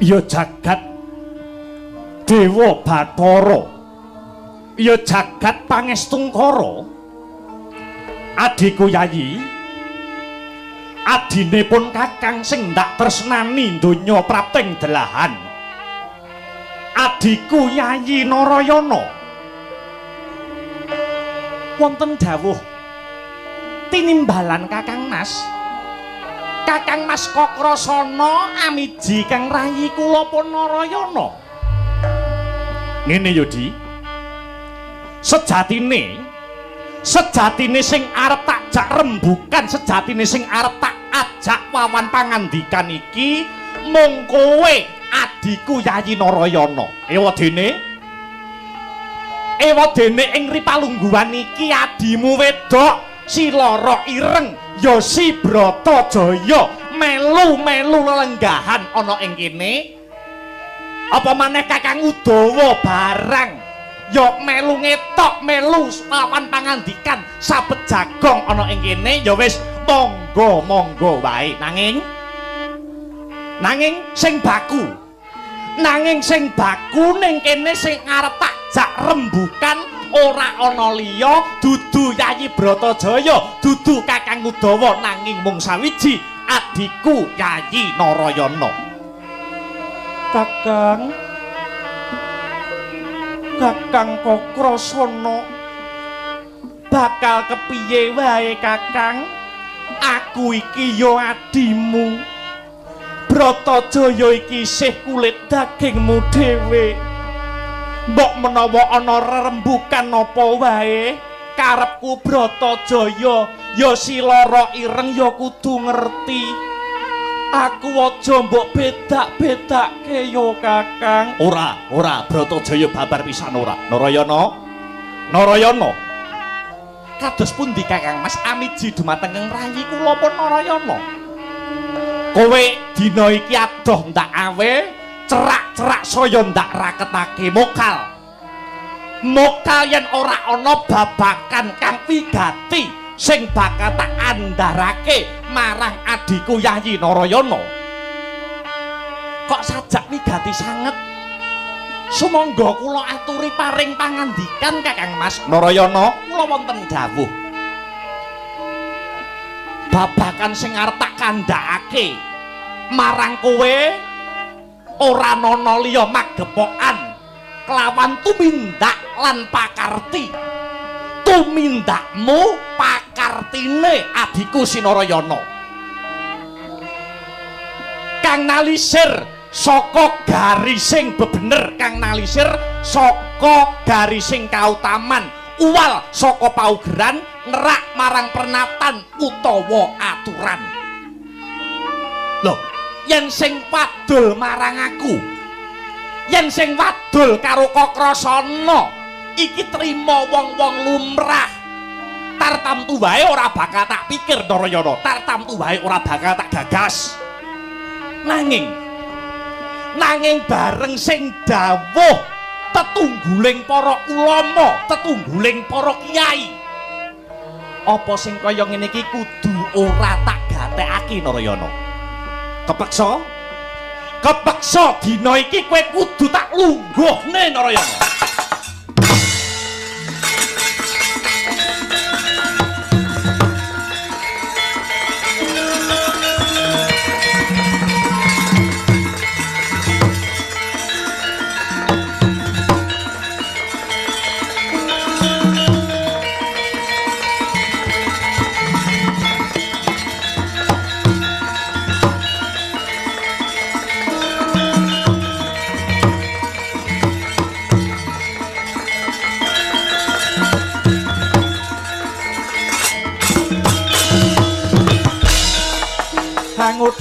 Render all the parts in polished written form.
Ya jagat Dewa Bathara, ya jagat Pangestungkara. Adhiku Yayi, adine pun Kakang sing ndak tresnani donya prapting delahan. Adhiku Yayi Narayana, wonten dawuh tinimbalan Kakang Mas. Kakang Mas Kakrasana amiji kang rayi kula pun Narayana. Ngene yo Di, sejatine sing arep tak jak rembukan, sejatine sing arep tak ajak wawan pangandikan iki mung kowe adhiku Yayi Narayana. Ewadene ing ripalungguhan iki adimu wedok si Loro Ireng ya si Bratajaya melu-melu lelenggahan ana ing kene. Apa maneh Kakang Udawa barang ya melu ngetok, melu lawan pangandikan sabet jagong ana ing kene, ya wis monggo-monggo wae. Nanging sing baku, nanging sing baku ning kene sing arep tak jak rembukan ora ana liya dudu Yayi Bratajaya, dudu Kakang Udawa, nanging mung sawiji adhiku Yayi Narayana. Kakang, Kakang Kakrasana bakal kepiye wae Kakang? Aku iki ya adimu. Bratajaya iki isih kulit dagingmu dhewe. Mbok menawa ana rerembukan apa wae, karepku Bratajaya ya si Loro Ireng ya kudu ngerti. Aku aja mbok bedak-bedake ya Kakang. Ora, ora Bratajaya babar pisan ora. Narayana, Narayana. Kados pundi Kakang Mas amiji dumateng rayi kula pun Narayana? Kowe dina iki adoh ndak awe, cerak-cerak saya ndak raketake mokal. Mokal yen ora ana babakan kang wigati sing bakal tak andharake marang adhiku Yayi Narayana. Kok sajak wigati sanget? Sumangga kula aturi paring pangandikan Kakang Mas. Narayana, kula wonten dawuh. Babakan sing arep tak kandhakake marang kowe ora ana liya magepokan kelawan tumindak lan pakarti. Tumindakmu pakartine adhiku Sinarayana kang nalisir saka garising bebener, kang nalisir saka garising kautaman, uwal saka paugeran, nerak marang pernatan utawa aturan. Lho, yen sing wadul marang aku, yen sing wadul karo Kakrasana iki trima wong-wong lumrah. Tartamtu wae ora bakal tak pikir Narayana, tartamtu wae ora bakal tak gagas. Nanging bareng sing dawuh tetungguling para ulama, tetungguling para kiai, apa sing kaya ngene iki kudu ora tak gatekake Narayana. Kepeksa, kepeksa dina iki kowe kudu tak lungguhne Narayana.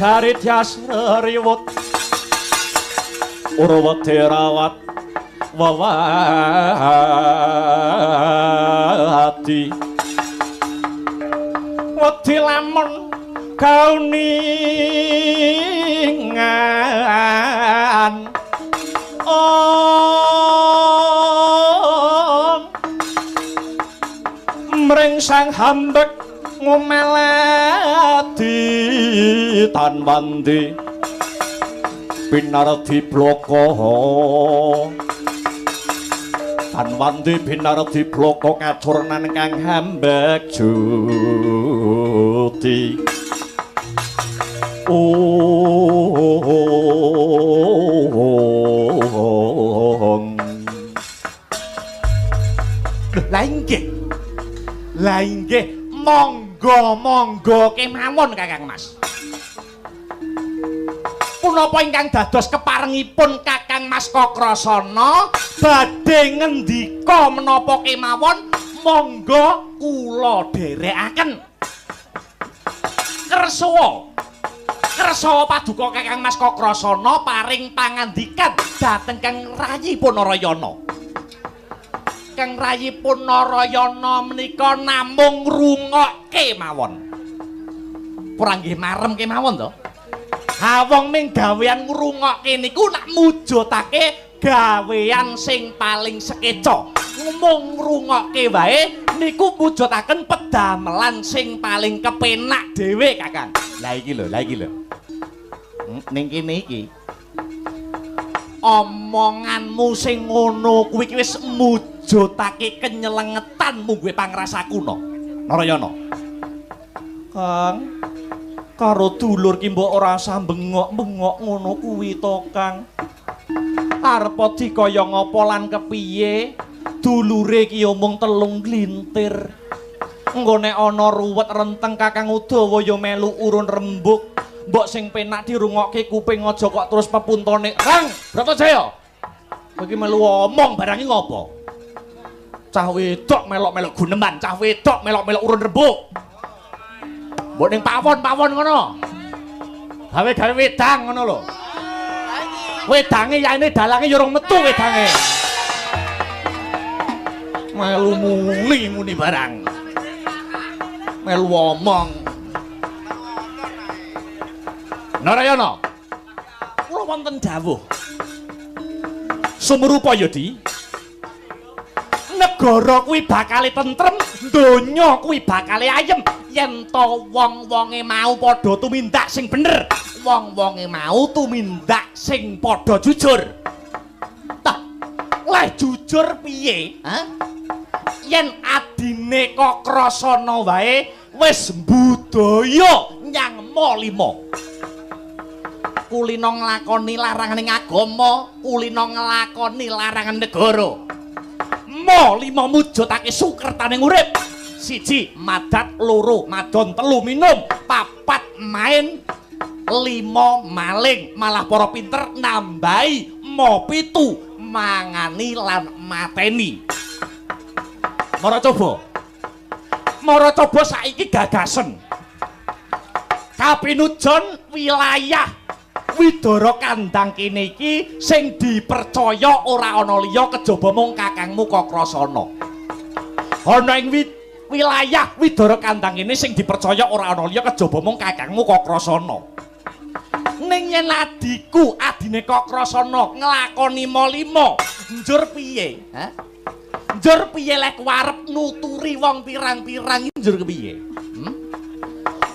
Dari tias reriwut urwati rawat wawati wedi lamun kauningan om mring sang hambek ngomelati tan wandi Pinardi bloko Tanwandi pinardi bloko kacurnan kang hambek judi. Ong. Lah inggih. Lah inggih, monggo monggo kemawon Kakang Mas. Punapa ingkang dados keparengipun Kakang Mas Kakrasana badhe ngendika menapa kemawon monggo kula dherekaken. Kersawa. Kersawa paduka Kakang Mas Kakrasana paring pangandikan dhateng Kang Rayi Punarayana. Kang Rayi Punarayana menika namung ngrungokke mawon. Ora nggih marem kemawon to? Ha wong ming gawean ngrungokke niku nak mujudake gawean sing paling sekeca. Mung ngrungokke wae niku mujudaken pedamelan sing paling kepenak dhewe, Kakang. Lah iki lho, lah iki lho. Ning kene iki. Omonganmu sing ngono kuwi iki wis mujudake kenyelengetan mungguhe pangrasaku no. Narayana. Kang, karo dulur ki mbok ora usah bengok-bengok ngono kuwi to, Kang. Arep dikaya ngapa lan kepiye? Dulure ki mung 3 glintir. Engko nek ana ruwet renteng Kakang Udawa ya melu urun rembug. Mbok sing penak dirungokke kuping aja kok terus pepuntone. Kang, Bratajaya. Kowe iki melu omong barang iki ngopo? Cah wedok melok-melok guneman, cah wedok melok-melok urun rembug. Mbok ning pawon-pawon ngono. Gawe-gawe wedang ngono lho. Wedange yaene dalange ya urung metu wedange. Melu muni-muni barang. Melu omong. Narayana. Kula wonten dawuh. Sumrupa ya, Di. Negara kuwi bakale tentrem, donya kuwi bakale ayem yen to wong-wonge mau padha tumindak sing bener, wong-wonge mau tumindak sing padha jujur. Tah, leh jujur piye? Hah? Yen adine Kakrasana wae wis mbudaya nyang ma-lima. Kulino nglakoni laranganing agama, kulino nglakoni larangan negara. Ma-lima mujudake sukertaning urip. 1 madat, 2 madon, 3 minum, 4 main, 5 maling. Malah para pinter nambahi ma-7 mangani lan mateni. Mara coba. Mara coba saiki gagasen. Kapinujon wilayah Widara Kandang kene iki sing dipercaya ora ana liya kejaba mung Kakangmu Kakrasana. Ana ing wilayah Widara Kandang kene sing dipercaya ora ana liya kejaba mung Kakangmu Kakrasana. Ning yen adiku, adine Kakrasana nglakoni ma-lima, njur piye? Hah? Njur piye lek arep nuturi wong pirang-pirang njur kepiye? Hmm?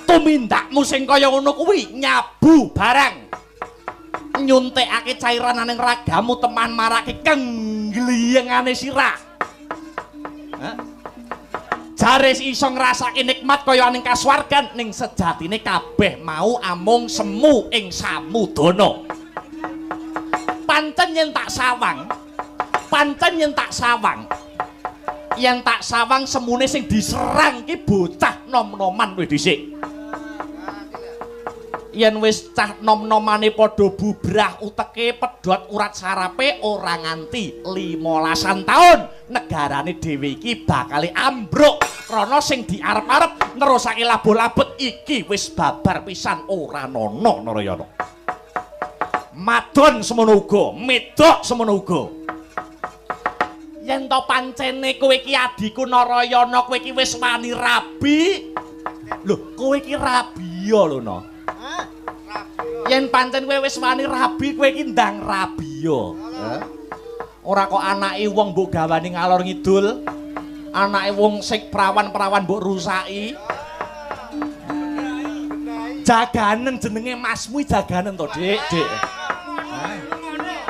Tumindakmu sing kaya ngono kuwi nyabu barang. Nyuntikake cairan ning ragamu teman marake kengliyengane sirah. Hah? Jare iso ngrasake nikmat kaya ning kasuwargan ning sejatine kabeh mau amung semu ing samudana. Pancen yen tak sawang, pancen yen tak sawang, yen tak sawang semune sing diserang ki bocah nom-noman wis dhisik. Yen wis cah nom-nomane padha bubrah uteke pedhot urat sarape ora nganti 15-an taun negarane dhewe iki bakale ambruk krana sing diarep-arep nerusake labuh-labet iki wis babar pisan ora nono Narayana. Madon semono uga, medok semono uga. Yen to pancene kowe iki adhiku Narayana, kowe iki wis wani rabi. Lho, kowe iki rabiya lho no. Yen pancen kowe wis wani rabi, kowe iki ndang rabiya. Ora kok anake wong mbok gawani ngalor ngidul, anake wong sing prawan-prawan mbok rusaki. Jaganen jenenge masmu, jaganen to, Dik, Dik.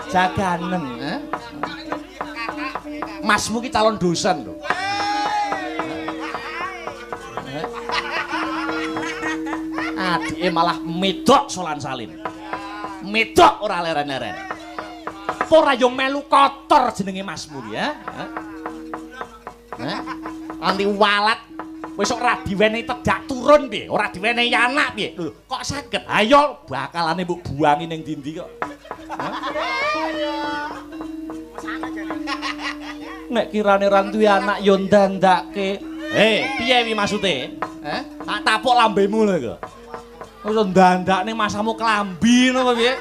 Jaganen, eh? Masmu ki calon dosen lho. Adike malah medok solan salin. Medok ora leren-leren. Ora yo melu kotor jenenge masmu ki ya. Hah? Anti walat wis ora diwenehi tedak turun piye? Ora diwenehi anak piye? Lho, kok saged? Ayo bakalane mbok buangi ning ndi-ndi kok. Nek kirane ra duwe anak yo ndandake. Piye wi maksude? Heh? Tak tapuk lambemu lho kok. Wis ndandakne masamu klambi ngono apa piye?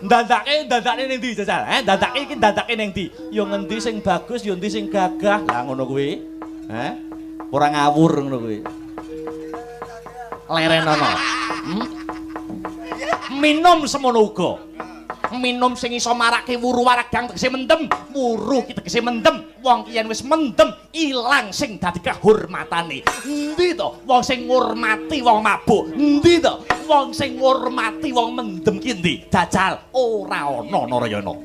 Ndandake ndandakne ning ndi jajal? Ndandake iki ndandake ning ndi? Ya ngendi sing bagus, ya endi sing gagah. Lah ngono kuwi. Heh? Ora ngawur ngono kuwi. Lerenono. Minum semono uga. Minum sing iso marake wuru waragang tegese mendem, wuru ki tegese mendem. Wong ki yen wis mendem ilang sing dadi kehormatane. Endi to wong sing ngurmati wong mabuk? Endi to wong sing ngurmati wong mendem ki endi? Jajal ora ana Narayana.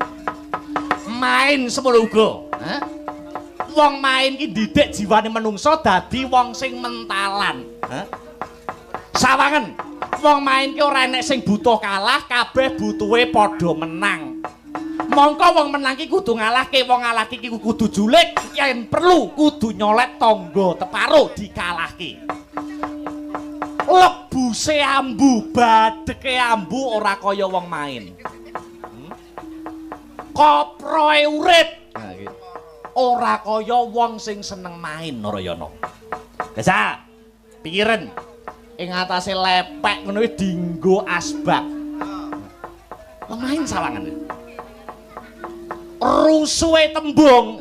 Main semono uga, heh? Wong main ki ndidik jiwane menungsa dadi wong sing mentalan, heh? Sawangen wong main ki ora enek sing butuh kalah, kabeh butuhe padha menang. Mongko wong menang ki kudu ngalahke, wong ngalahke ki kudu julik, yen perlu kudu nyolet tangga teparo dikalahke. Lebuse ambu, badheke ambu ora kaya wong main. Koproe urip ora kaya wong sing seneng main, Narayana. Jajal, pikiren. Ing atase lepek ngono kuwi dinggo asbak. Wong main sawangan. Rusuhe tembung,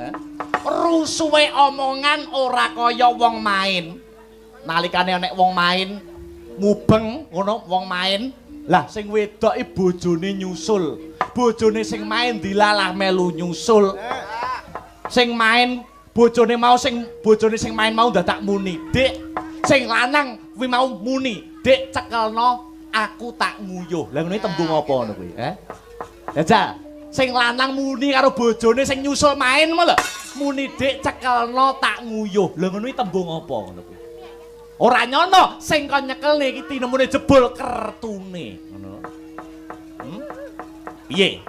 rusuhe omongan ora kaya wong main. Nalikane nek wong main mubeng ngono wong main, lah sing wedok iki bojone nyusul. Bojone sing main dilalah melu nyusul. Sing main bojone mau sing bojone sing main mau dadak muni, "Dik." Sing lanang kuwi mau muni, "Dik, cekelno aku tak nguyuh." Lah ngene tembung apa ngono kuwi, eh? Jajal, sing lanang muni karo bojone sing nyusul main mau lho. Muni, "Dik, cekelno tak nguyuh." Lah ngono kuwi tembung apa ngono kuwi? Ora nyono, sing kon nyekelne iki tinemune jebul kertune, ngono. Piye?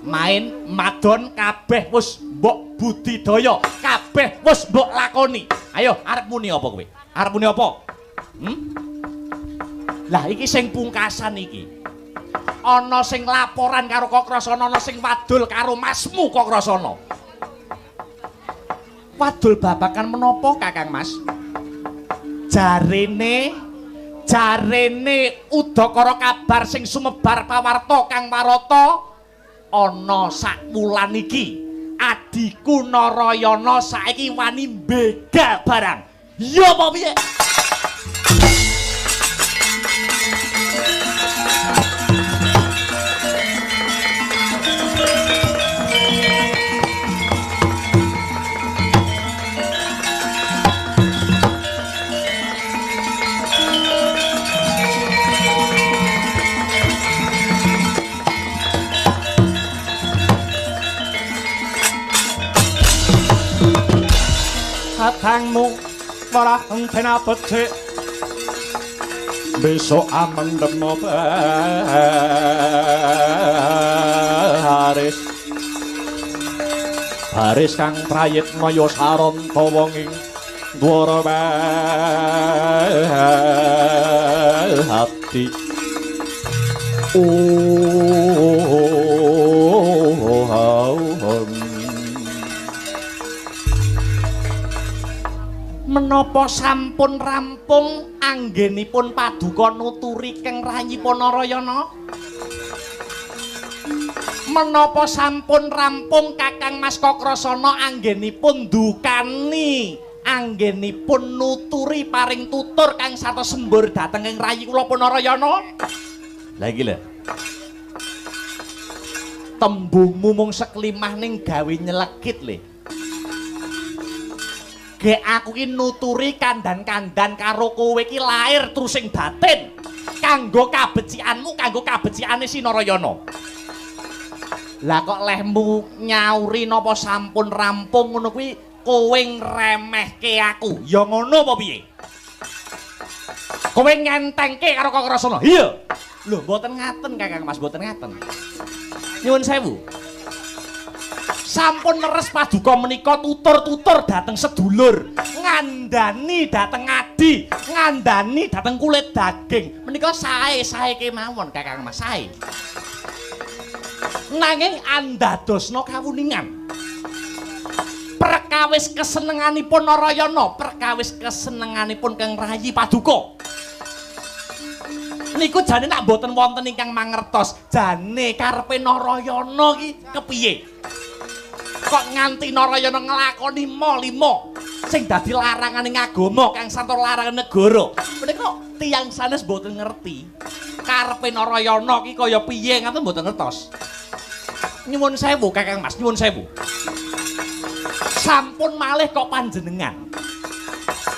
Main madon kabeh wis mbok budidaya, kabeh wis mbok lakoni. Ayo, arep muni apa kowe? Arep muni apa? Lah iki sing pungkasan iki. Ana sing laporan karo Kakrasana, ana sing wadul karo masmu Kakrasana. Wadul babakan menapa Kakang Mas? Jarene udakara kabar sing sumebar pawarta kang warata ana sak wulan iki adhiku Narayana saiki wani mbegal barang. Ya apa piye? Katangmu ora entena becik besok amendem baris baris kang prayitna ya saranta wong ing Dwarawati. Menapa sampun rampung anggenipun paduka nuturi keng rayipun Narayana? Menapa sampun rampung Kakang Mas Kakrasana anggenipun ndukani, anggenipun nuturi paring tutur kang sarta sembur dhateng ing rayi kula Narayana? Lah iki lho. Tembungmu mung seklimah ning gawe nyelekit le. Gek aku ki nuturi kandan-kandan karo kowe ki lair trusing batin kanggo kabecikanmu, kanggo kabecikane si Narayana. Lah kok lehmu nyauri napa sampun rampung ngono kuwi kowe ngremehke aku. Ya ngono apa piye? Kowe ngentengke karo Kakrasana. Iya. Lho mboten ngaten Kakang Mas, mboten ngaten. Nyuwun sewu. Sampun leres paduka menika tutur-tutur dhateng sedulur, ngandani dhateng adi, ngandani dhateng kulit daging. Menika sae-sae kemawon Kakang Mas, sae. Nanging andadosna kawuningan. Perkawis kesenenganipun Narayana, perkawis kesenenganipun Kang Rayi Paduka. Niku jane nak mboten wonten ingkang mangertos, jane karepe Narayana iki kepiye? Kok nganti Narayana nglakoni ma-lima sing dadi larangane agama kang santor larangan negara. Menika tiyang sanes mboten ngerti karepe Narayana iki kaya piye ngaten mboten ngertos. Nyuwun sewu Kakang Mas, nyuwun sewu. Sampun malih kok panjenengan.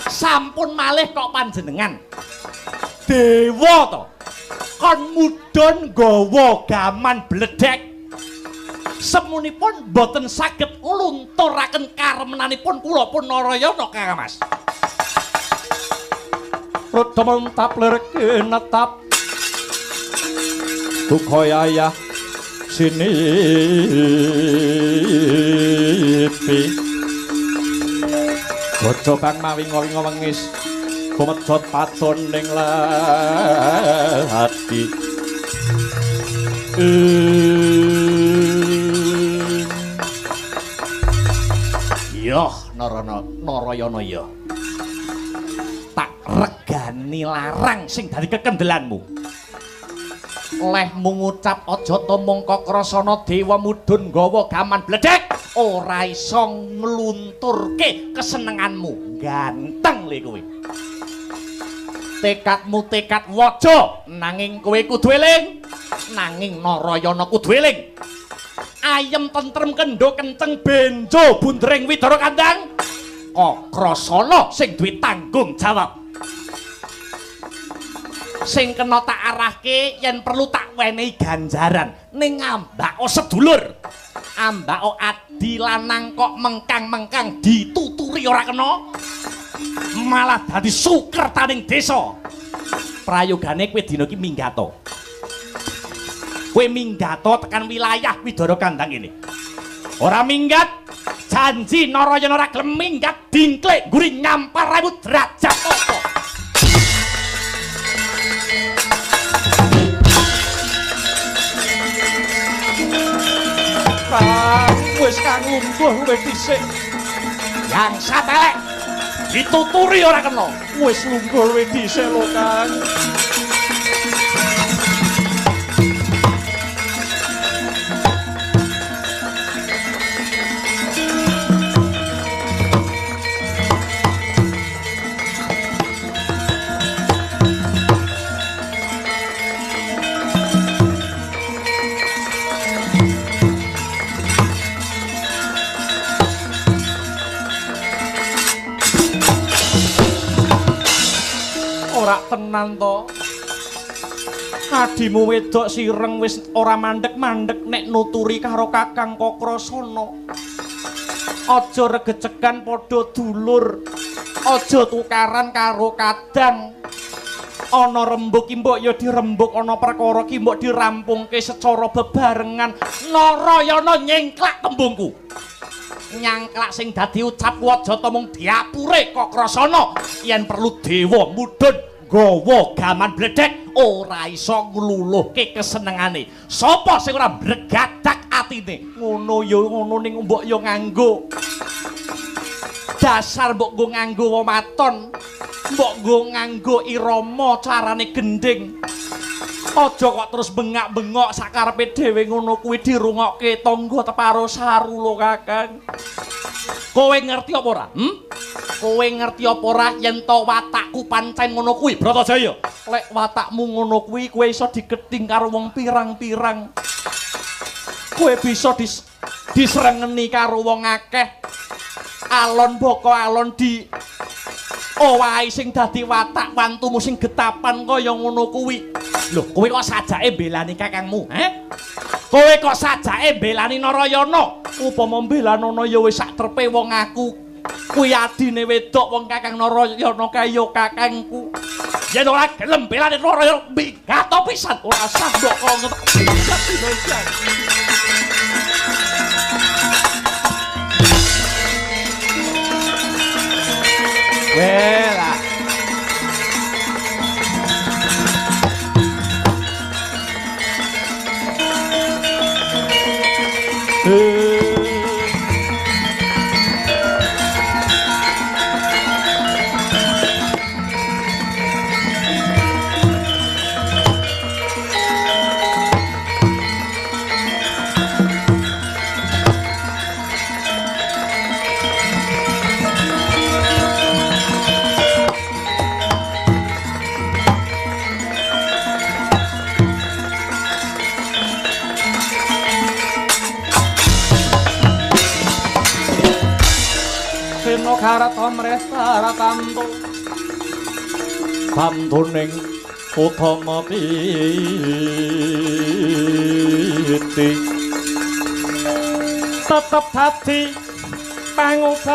Sampun malih kok panjenengan. Dewa to. Kon mudhun nggawa gaman bledhek. Semunipun mboten saged nglunturaken karemenanipun kula pun Narayana Kakang Mas. Rada mentap lir kinetap. Duka yayah sinipi. Bojo kang mawinga-winga wengis kumejot padon ning ati. Yoh Narana Narayana ya. Tak regani larang sing dadi kekendelanmu. Lehmu ngucap aja tumung Kakrasana dewa mudhun nggawa gaman bledhek ora iso nglunturke kesenenganmu. Ganteng le kowe. Tekadmu tekad waja nanging kowe kudu eling, nanging Narayana kudu eling. Ayem tentrem kendho kenceng benjo bundering widara kandang Kakrasana sing duwe tanggung jawab. Sing kena tak arahke yen perlu tak wenehi ganjaran ning ambako sedulur. Ambako adi lanang kok mengkang-mengkang dituturi ora kena, malah dadi sukertaning desa. Prayogane kowe dina iki minggato. Kowe minggato tekan wilayah Widara Kandang ini. Ora minggat, janji Narayana ora gelem minggat dingklik ngguri nyampar raimu derajat apa. Kang wis kang lungguh luwih dhisik. Yang satelek dituturi ora kena. Wis lungguh luwih dhisik lho Kang. Ora tenan to. Adimu wedok sireng wis ora mandek-mandek nek nuturi karo Kakang Kakrasana. Aja regecekan padha dulur. Aja tukaran karo kadang. Ana rembug ki mbok ya dirembug, ana perkara ki mbok dirampungke secara bebarengan. Narayana nyengklak tembungku. Nyangklak sing dadi ucap aja ta mung diapure Kakrasana. Yen perlu dewa mudhun nggawa gaman bledhek ora iso ngluluhke kesenengane. Sapa sing ora mbregadak atine? Ngono ya ngono ning mbok ya nganggo. Dasar mbok nggo nganggo wematon, mbok nggo nganggo irama carane gendhing. Aja kok terus bengak-bengok sakarepe dhewe ngono kuwi dirungokke tangga teparo saru lho Kakang. Kowe ngerti apa ora? Kowe ngerti apa ora yen to watakku pancen ngono kuwi, Bratajaya? Lek watakmu ngono kuwi kowe iso digething karo wong pirang-pirang. Kowe bisa disrengeni karo wong akeh. Alon boko alon di owahi sing dadi watak wantumu sing getapan kaya ngono kuwi. Lho, kowe kok sajake mbelani kakangmu, he? Kowe kok sajake mbelani Narayana? Upama mbelanono ya wis sak trepe wong aku. Kuwi adine wedok wong Kakang Narayana kae ya kakangku. Yen ora gelem belani Narayana minggato pisan, ora sah mbok kok minggat dina iki. Wela. Karata mrestara tantu tamtuning utama titi tetep dadi pangubaning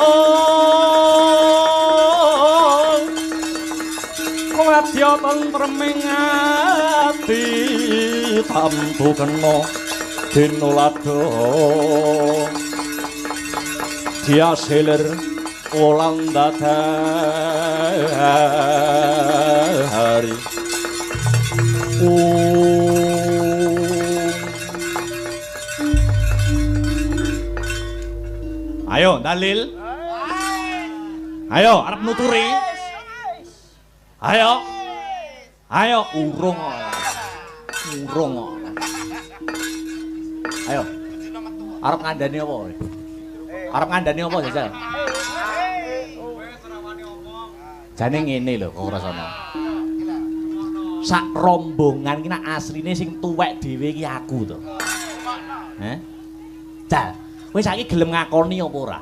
oh wadya tentreming ati tamtu kena dinulada diasilir wulan dadari. Ayo dalil. Ayo arep nuturi. Ayo. Ayo urung. Urung. Ayo. Arep ngandani apa kowe? Arep ngandani apa jajal? Jane ngene lho kok rasane. Sak rombongan ki nak asline sing tuwek dhewe ki aku to. Heh? Jal, kowe saiki gelem ngakoni apa ora?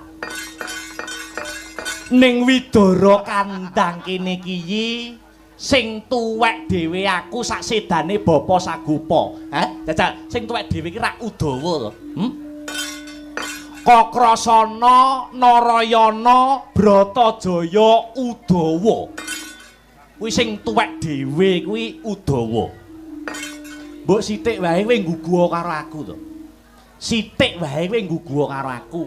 Ning Widara kandang kene iki sing tuwek dhewe aku sak sedane Bapa Sagopa. Heh, jajal sing tuwek dhewe iki rak Udawa to. Hm? Kakrasana, Narayana, Bratajaya, Udawa. Kuwi sing tuwek dhewe kuwi Udawa. Mbok sithik wae kowe ngguguha karo aku to. Sithik wae kowe ngguguha karo aku.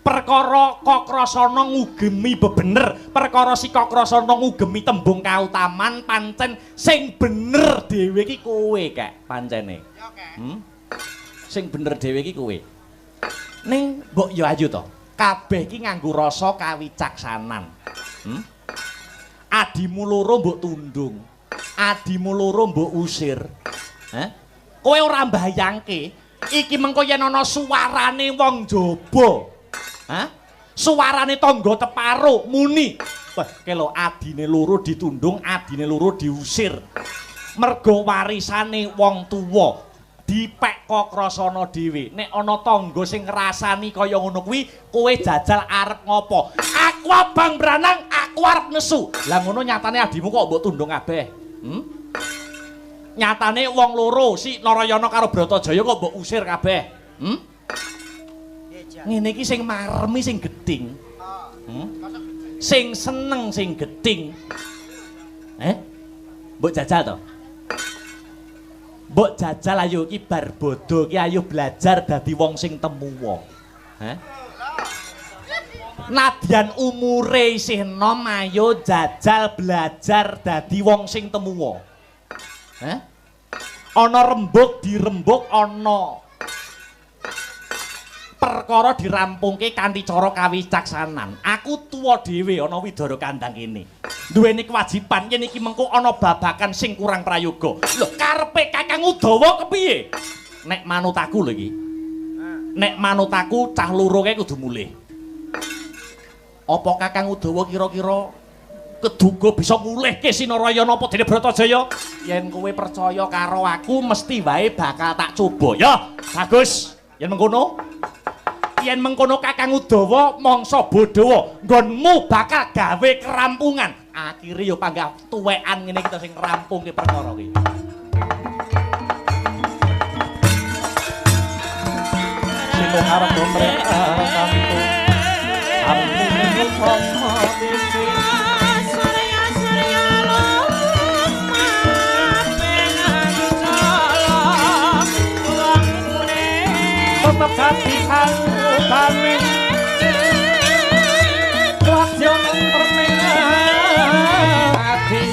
Perkara Kakrasana ngugemi bebener, perkara si Kakrasana ngugemi tembung kautaman pancen sing bener dhewe iki kowe kek pancene. Sing bener dhewe iki kowe. Ning mbok ya ayo to. Kabeh iki nganggo rasa kawicaksanan. Adimu loro mbok tundung. Adimu loro mbok usir. Heh? Kowe ora mbayangke iki mengko yen ana suwarane wong jaba. Hah? Suarane tangga teparo muni. Wah, kelo adine loro ditundung, adine loro diusir. Mergo warisane wong tuwa dipek Kakrasana dhewe. Nek ana tangga sing ngrasani kaya ngono kuwi, kowe jajal arep ngopo? Aku abang branang, aku arep nesu. Lah ngono nyatane adimu kok mbok tundung kabeh. Nyatane wong loro si Narayana karo Bratajaya kok mbok usir kabeh. Ngene iki sing maremi sing gething. Sing seneng sing gething. Mbok jajal to? Mbok jajal ayo iki bar bodho iki ayo belajar dadi wong sing temuwa. Nadyan umure isih enom ayo jajal belajar dadi wong sing temuwa. Ana rembug dirembug ana perkara dirampungke kanthi cara kawicaksanan. Aku tuwa dhewe ana Widara kandang kene. Duweni kewajiban yen iki mengko ana babakan sing kurang prayoga. Lho, karepe Kakang Udawa kepiye? Nek manut aku lho iki. Nek manut aku cah loro kae kudu mulih. Apa Kakang Udawa kira-kira keduga bisa ngulihke Sinarayana apa dene Bratajaya? Yen kowe percaya karo aku mesti wae bakal tak coba. Ya, bagus. Yen mengkono Yen mengkono Kakang Udawa mangsa bodhowa, nggonmu bakal gawe kerampungan. Akhire ya panggah tuwekan ngene kita sing rampungke perkara iki. Sing arep mrek tantu. Ampun sapa dhewe. Tetep dadi anggotane Wadya nentreme ati.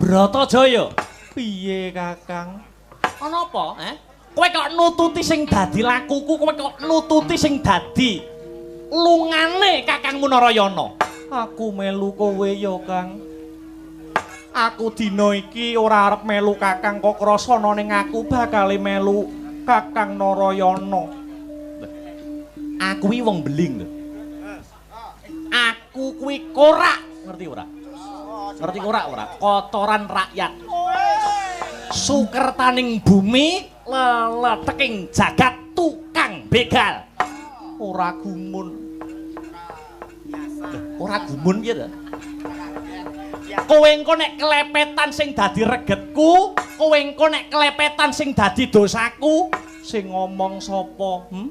Bratajaya. Piye, Kakang? Ana apa, eh? Kowe kok nututi sing dadi lakuku, kowe kok nututi sing dadi lungane Kakangmu Narayana. Aku melu kowe ya, Kang. Aku dina iki ora arep melu Kakang Kakrasana ning aku bakal melu Kakang Narayana. Aku kuwi wong beling lho. Aku kuwi korak, ngerti ora? Ngerti korak ora? Kotoran rakyat. Sukertaning bumi, leleteking jagat tukang begal. Ora gumun. Ora gumun piye ta? Kowe engko nek kelepetan sing dadi regetku, kowe engko nek kelepetan sing dadi dosaku, sing ngomong sapa? Hmm?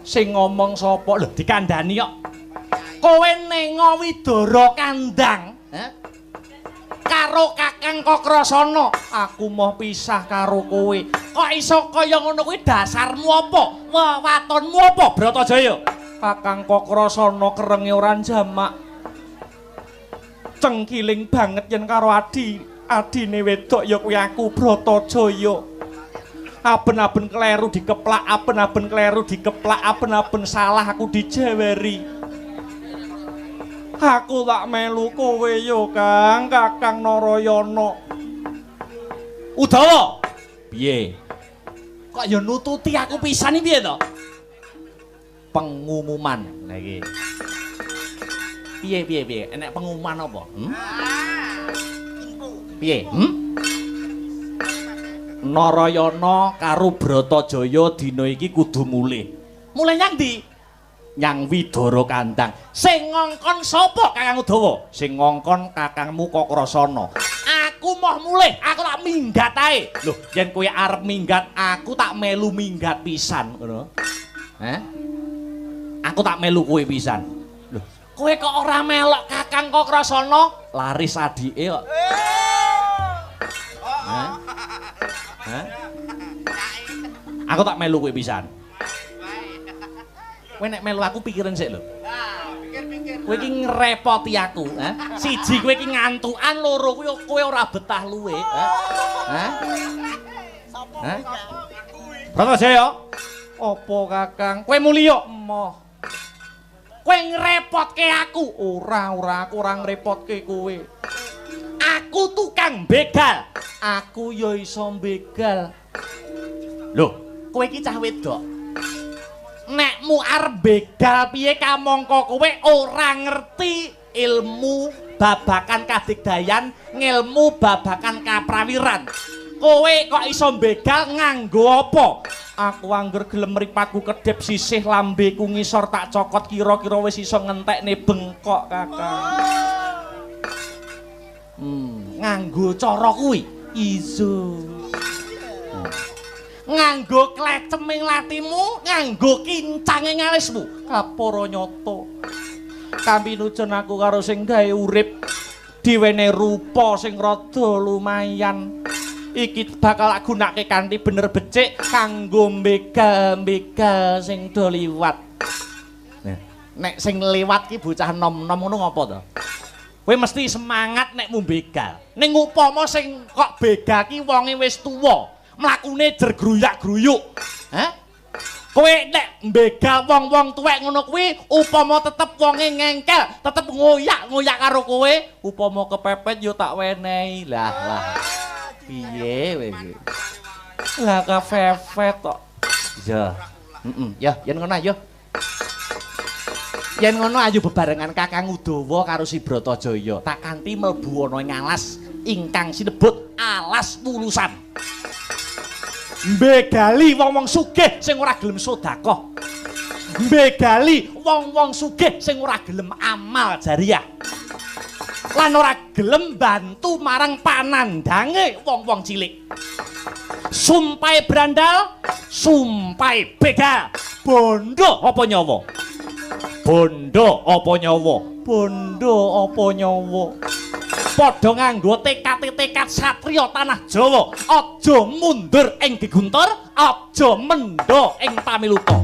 Sing ngomong sapa? Lho dikandani kok. Kowe nengo Widara Kandang, eh? Karo Kakang Kakrasana, aku moh pisah karo kowe. Kok iso kaya ngono kuwi dasarmu apa? Wewatonmu apa, Bratajaya? Kakang Kakrasana kerenge ora jamak. Cengkiling banget yen karo adi, adine wedok ya kuwi aku Bratajaya. Aben-aben kleru dikeplak, aben-aben kleru dikeplak, aben-aben salah aku dijeweri. Aku tak melu kowe yo, Kang, Kakang Narayana. Udawa. Piye? Kok yo nututi aku pisan iki piye to? Pengumuman. Lah iki. Piye piye piye? Enek pengumuman apa? Hmm? Piye? Hmm? Narayana karo Bratajaya dina iki kudu mulih. Mulih nyang ndi? Nyang Widara Kandang. Sing ngongkon sapa Kakang Udawa? Sing ngongkon Kakangmu Kakrasana. Aku moh mulih, aku tak minggat ae. Lho, yen kowe arep minggat, aku tak melu minggat pisan, ngono. Heh? Aku tak melu kowe pisan. Lho, kowe kok ora melok Kakang Kakrasana? Laris adike kok. Heh? Heh? Aku tak melu kowe pisan. Kowe nek melu aku pikiran sik lho. Pikir-pikir. Kowe iki ngrepoti aku, ha? Siji kowe iki ngantukan, loro kowe kowe ora betah luwe, ha? Hah? Hah? Bratajaya, apa Kakang? Kowe muliya? Emoh. Kowe ngrepotke aku. Ora, ora, aku ora ngrepotke kowe. Aku tukang begal. Aku ya iso begal. Lho, kowe iki cah wedok. Nekmu arep begal piye kamangka kowe ora ngerti ilmu babakan kadigdayan, ngilmu babakan kaprawiran. Kowe kok iso begal nganggo apa? Aku angger gelem mripatku kedhep sisih lambeku ngisor tak cokot kira-kira wis iso ngentekne bengkok, Kakang. Nganggo cara kuwi. Iso. Nganggo kleceming latimu, nganggo kincange alismu. Kapara nyata. Kampinujon aku karo sing gawe urip diwene rupa sing rada lumayan. Iki bakal tak gunake kanthi bener becik kanggo begal-begal sing do liwat. Nah, nek sing liwat ki bocah nom-nom ngono ngopo to? Kowe mesti semangat nek mu begal. Ning upama sing kok begal ki wonge wis tuwa, mlakune jer gruyak-gruyuk. Hah? Kowe nek mbegal wong-wong tuwek ngono kuwi upama tetep wonge ngengkel, tetep ngoyak-ngoyak karo kowe, upama kepepet yo tak wenehi. Lah lah. Piye kowe iki? Lah kepepet kok. Iya. Heeh, ya yen ngono ayo. Yen ngono ayo bebarengan Kakang Udawa karo si Bratajaya, tak kanthi mlebu ana ing alas ingkang sinebut Alas Wulusan. Mbegali wong-wong sugih sing ora gelem sedekah. Mbegali wong-wong sugih sing ora gelem amal jariah. Lan ora gelem bantu marang panandange wong-wong cilik. Sumpahe brandal, sumpahe begal. Bondo apa nyawa? Bondo apa nyawa? Bondo apa nyawa? Padha nganggo tekad-tekad satriya tanah Jawa. Aja mundur ing geguntur, aja mendha ing pamiluta.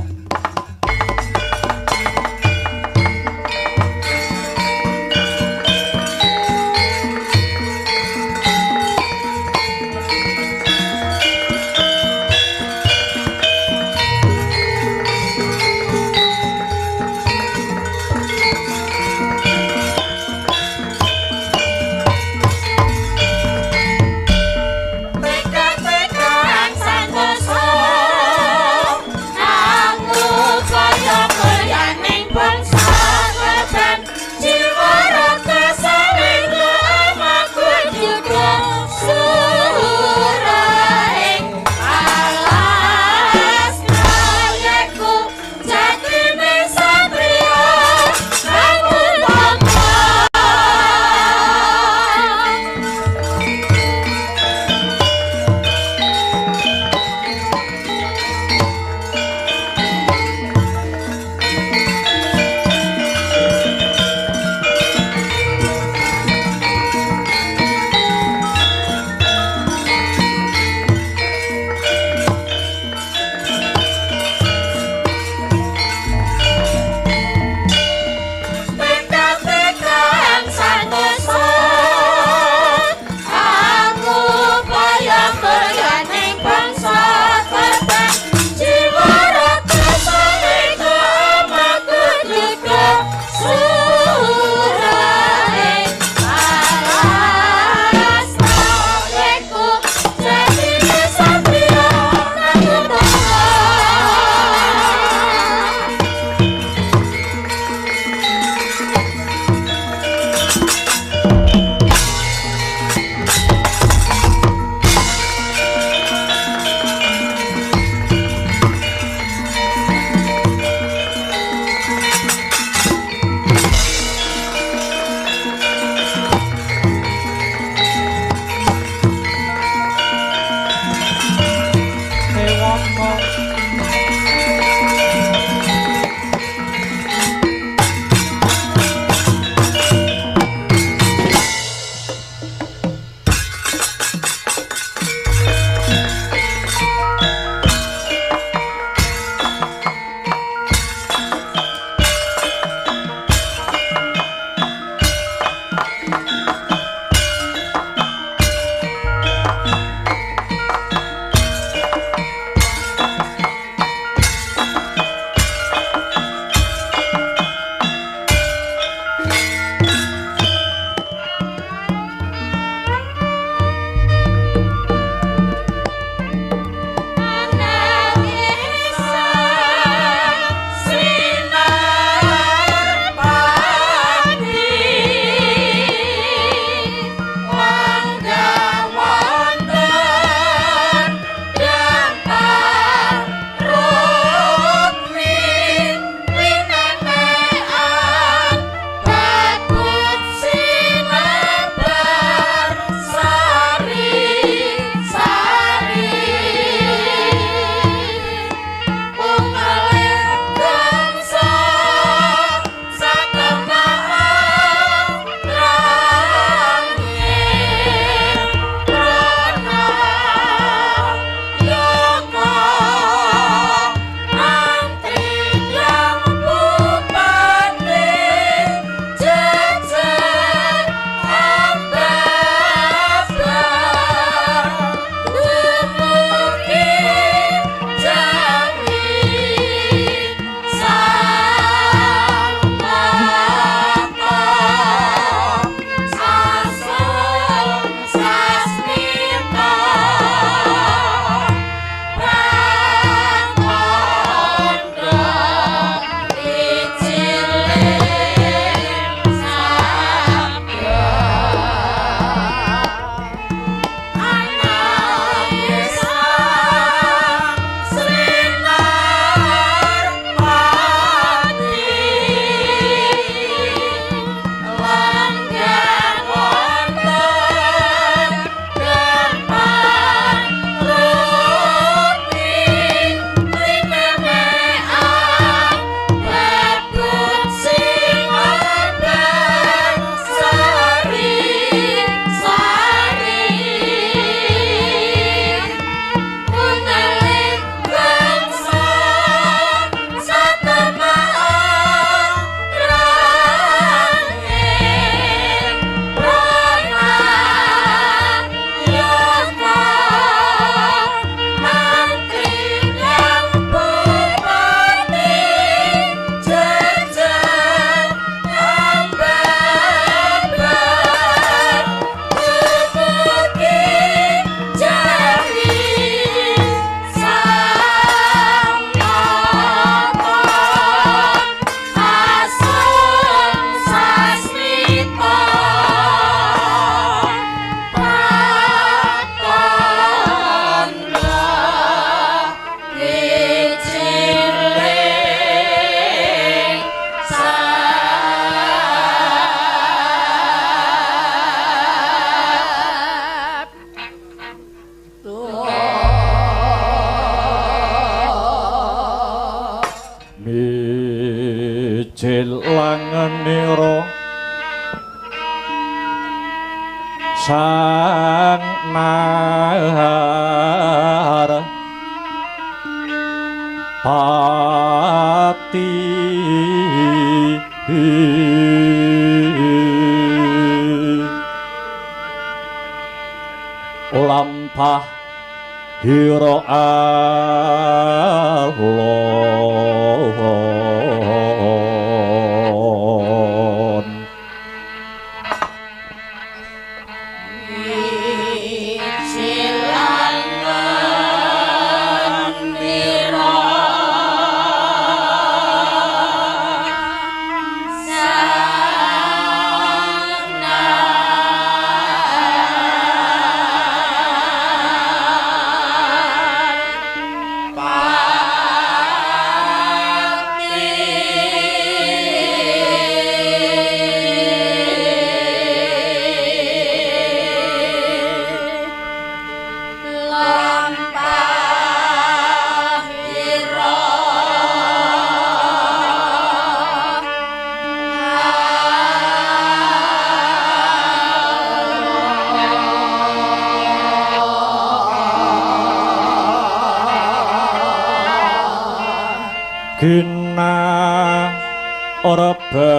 Jelangenira sang nar pati lampah hira alon. Gina ora bek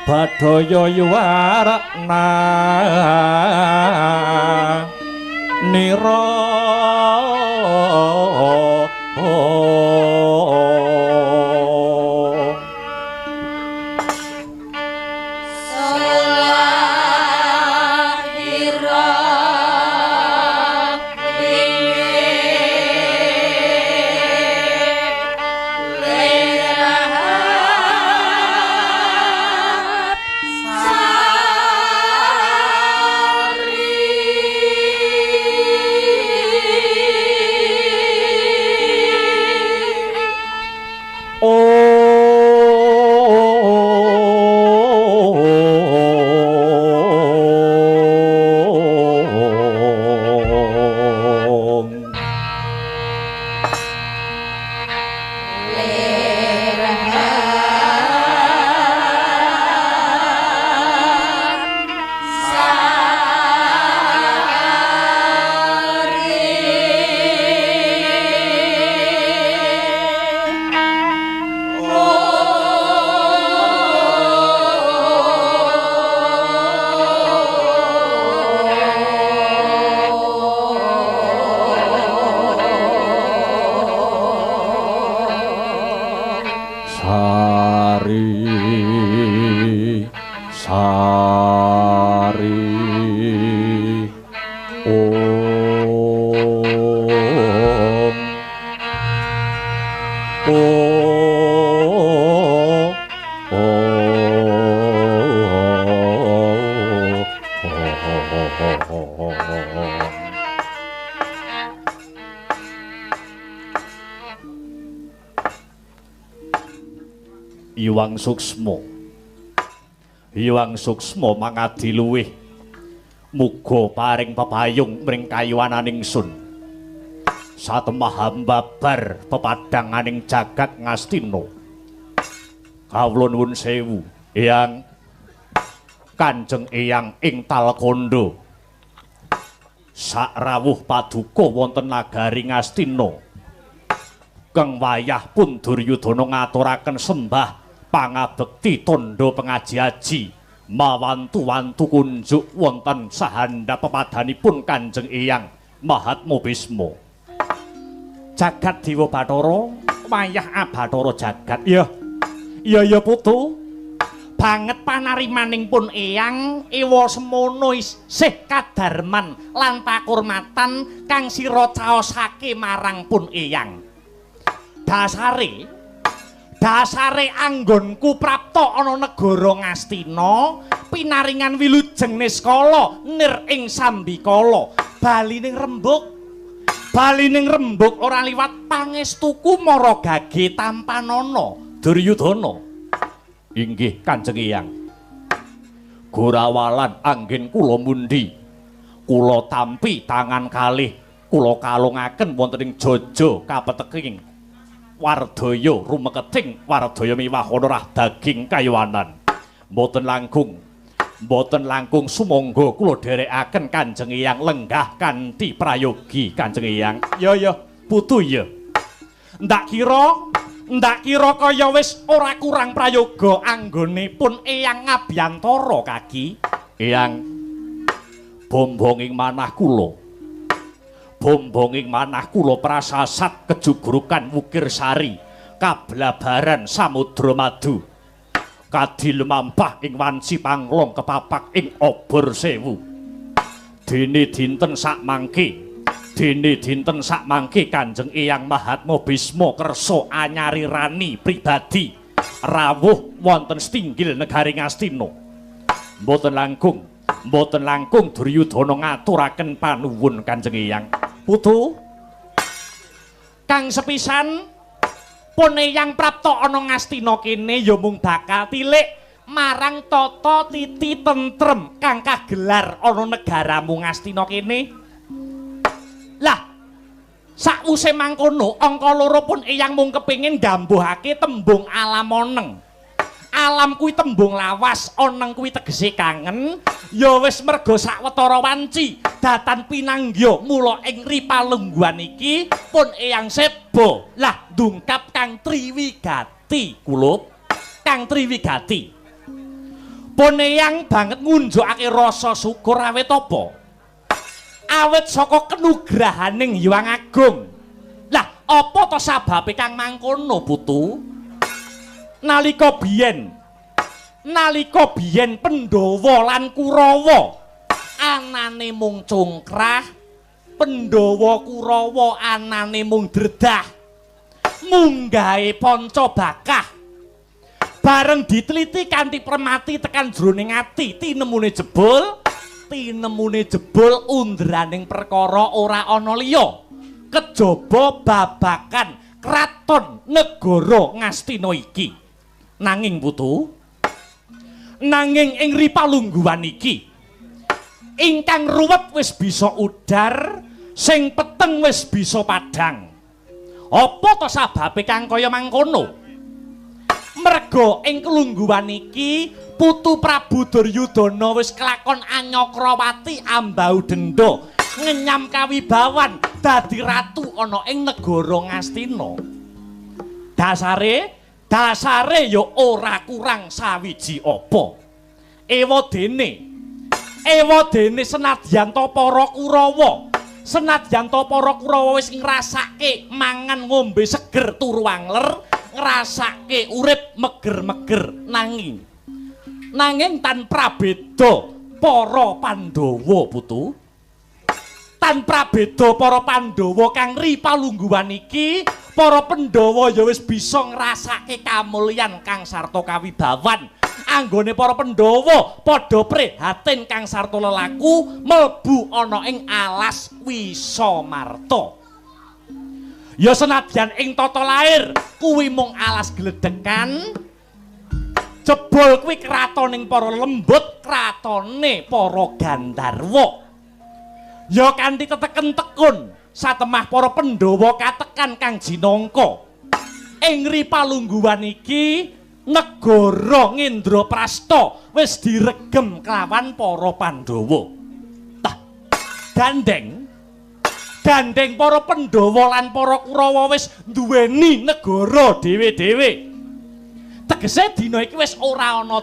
badaya yuwarakna nira. Iwang Suksma, Iwang Suksma mangadi luwih, muga paring pepayung mring kayuwananing sun. Satemah hamba bar pepadhanganing jagat Ngastina. Kawula nuwun sewu, Eyang Kanjeng Eyang ing Talkandha. Sakrawuh paduka wonten nagari Ngastina. Keng wayah pun Duryudana ngaturaken sembah pangabekti tandha pengaji-aji mawantu-wantu kunjuk wonten sahandhap pepadhanipun Kanjeng Eyang Mahatma Bisma. Jagat Dewa Bathara wayah abathara jagat. Iya. Iya ya putu. Banget panarimaning pun Eyang ewa semono isih kadarman lan pakurmatan kang sira caosake marang pun Eyang. Dasare anggonku prapta ana negara Ngastina pinaringan wilujeng niskala nir ing sambikala balining rembug ora liwat pangestuku mara gage tampanana. Duryudana. Inggih Kanjeng Eyang. Gorawalan anggen kula mundhi, kula tampi tangan kalih Kula kalungaken wonten ing jaja kapeteking wardaya rumeketing wardaya miwah ana rah daging kayuwanan. Mboten langkung sumangga kula dherekaken Kanjeng Eyang lenggah kanthi prayogi Kanjeng Eyang. Ya ya, putu ya. Ndak kira kaya wis ora kurang prayoga anggone pun Eyang ngabyantara kaki. Eyang, bombonging manah kula. Bombonging manah kula prasasat kejugrukan Wukir Sari, kablabaran Samudra Madu. Kadil mampah ing wanci panglong kepapak ing obor sewu. Dene dinten sakmangke Kanjeng Eyang Mahatma Bisma kersa anyari rani pribadi rawuh wonten setinggil negari Ngastina. Mboten langkung Duryudana ngaturaken panuwun Kanjeng Eyang. Putu kang sepisan pun Eyang prapta ana Ngastina kene ya mung bakal tilik marang tata titi tentrem kang kagelar ana negaramu Ngastina kene. Lah sakwuse mangkono angka loro pun Eyang mung kepengin gambuhake tembung alam oneng. Alam kuwi tembung lawas, oneng kuwi tegese kangen. Ya wis merga sawetara wanci datan pinanggya mula ing ripalungguhan iki pun Eyang seba. Lah ndungkap Kang Triwigati kulup, Kang Triwigati. Pun Eyang banget ngunjukake rasa syukur awit apa? Awit saka kenugrahaning Hyang Agung. Lah apa to sababe kang mangkono putu? Nalika biyen Pandhawa lan Kurawa anane mung congkrah, Pandhawa Kurawa anane mung dredah, munggahe panca bakah. Bareng diteliti kanthi permati tekan jroning ati, tinemune jebul undraning perkara ora ana liya kejaba babakan kraton negara Ngastina iki. Nanging putu, nanging ing ripalungguhan iki ingkang ruwet wis bisa udar, sing peteng wis bisa padhang. Apa to sababe kang kaya mangkono? Merga ing kelungguhan iki putu Prabu Duryudana wis kelakon Anyakrawati ambau denda ngenyam kawibawan dadi ratu ana ing negara Ngastina. Dasare ya ora kurang sawiji apa. Ewa dene senadyan ta para Kurawa, wis ngrasake mangan ngombe seger turu angler, ngrasake urip meger-meger, nanging tan prabeda para Pandhawa putu. Tan prabeda para Pandhawa kang ripalungguhan iki, para Pandhawa ya wis bisa ngrasake kamulyan kang sarta kawibawan. Anggone para Pandhawa padha prihatin kang sarta lelaku mlebu ana ing alas Wisamarta. Ya senadyan ing tata lair kuwi mung alas gledhekan, jebul kuwi kratoning para lembut, kratone para Gandharwa. Ya kanthi teteken tekun satemah para Pandhawa katekan kang jinangka. Ing ripalungguhan iki negara Ngendraprasta wis diregem kelawan para Pandhawa. Tah, gandeng para Pandhawa lan para Kurawa wis nduweni negara dhewe-dhewe. Tegese dina iki wis ora ana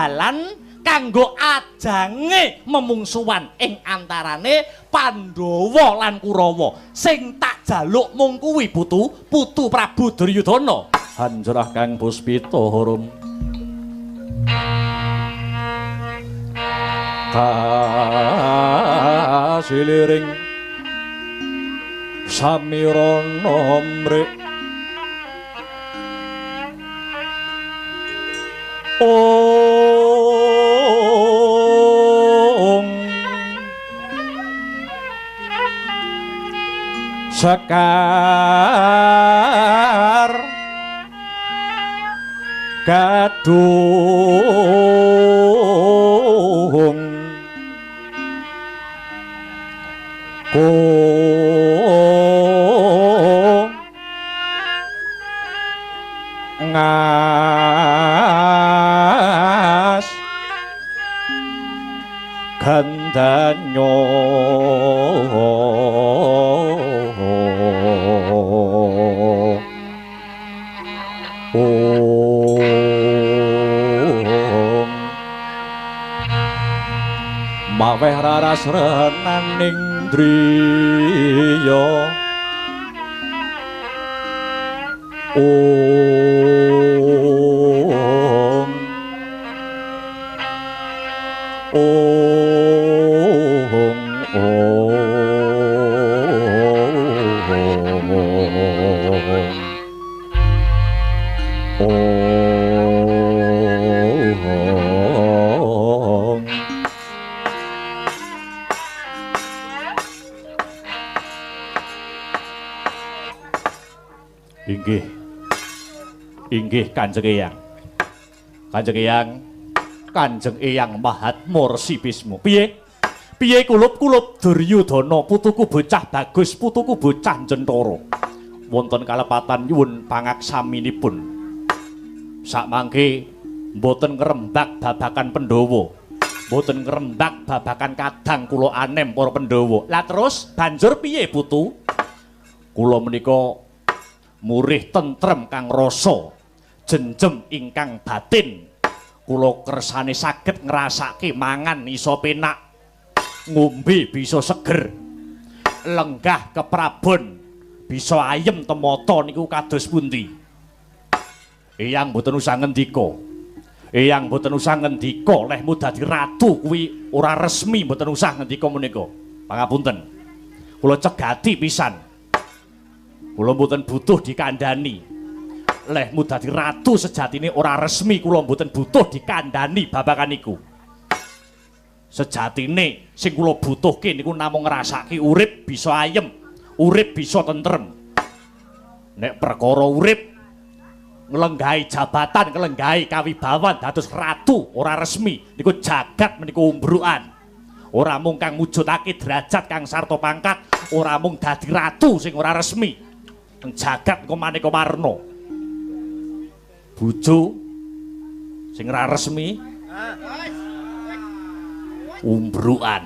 dalan. Kanggo ajange memungsuhan ing antarane Pandhawa lan Kurawa. Sing tak jaluk mung kuwi putu, putu Prabu Duryudana. Hanjrah kang puspita harum kasiliring samirana mrik ong sekar gadung Ngas gandanyo Om maweh raras renaning driya Om Om Om Om. Inggih. Inggih Kanjeng Eyang. Kanjeng Eyang, Kanjeng Eyang Mahatma Resi Bisma. Piye? Piye kulup-kulup Duryudana putuku bocah bagus, putuku bocah Jentara. Wonten kalepatan nyuwun pangaksaminipun. Sakmangke mboten ngrembak babagan Pandhawa. Mboten ngrembak babagan kadang kula anem para Pandhawa. Lah terus banjur piye putu? Kula menika murih tentrem kang rasa, jenjem ingkang batin. Kula kersane saged ngrasake mangan iso penak, ngombe bisa seger, lenggah keprabon bisa ayem temata niku kados pundi. Eyang mboten usah ngendika. Eyang mboten usah ngendika lehmu dadi ratu kuwi ora resmi, mboten usah ngendika menika. Pangapunten. Kula cegati pisan. Kula mboten butuh dikandhani. Lehmu dadi ratu sejatine ora resmi, kula mboten butuh dikandhani babagan niku. Sejatine sing kula butuhke niku namung ngrasake urip bisa ayem, urip bisa tentrem. Nek perkara urip nglenggahi jabatan, nglenggahi kawibawan dados ratu ora resmi niku jagat menika umbrukan. Ora mung kang mujudake derajat kang sarta pangkat, ora mung dadi ratu sing ora resmi. Jagat engko maneka warna. Bojo sing ora resmi umbrukan.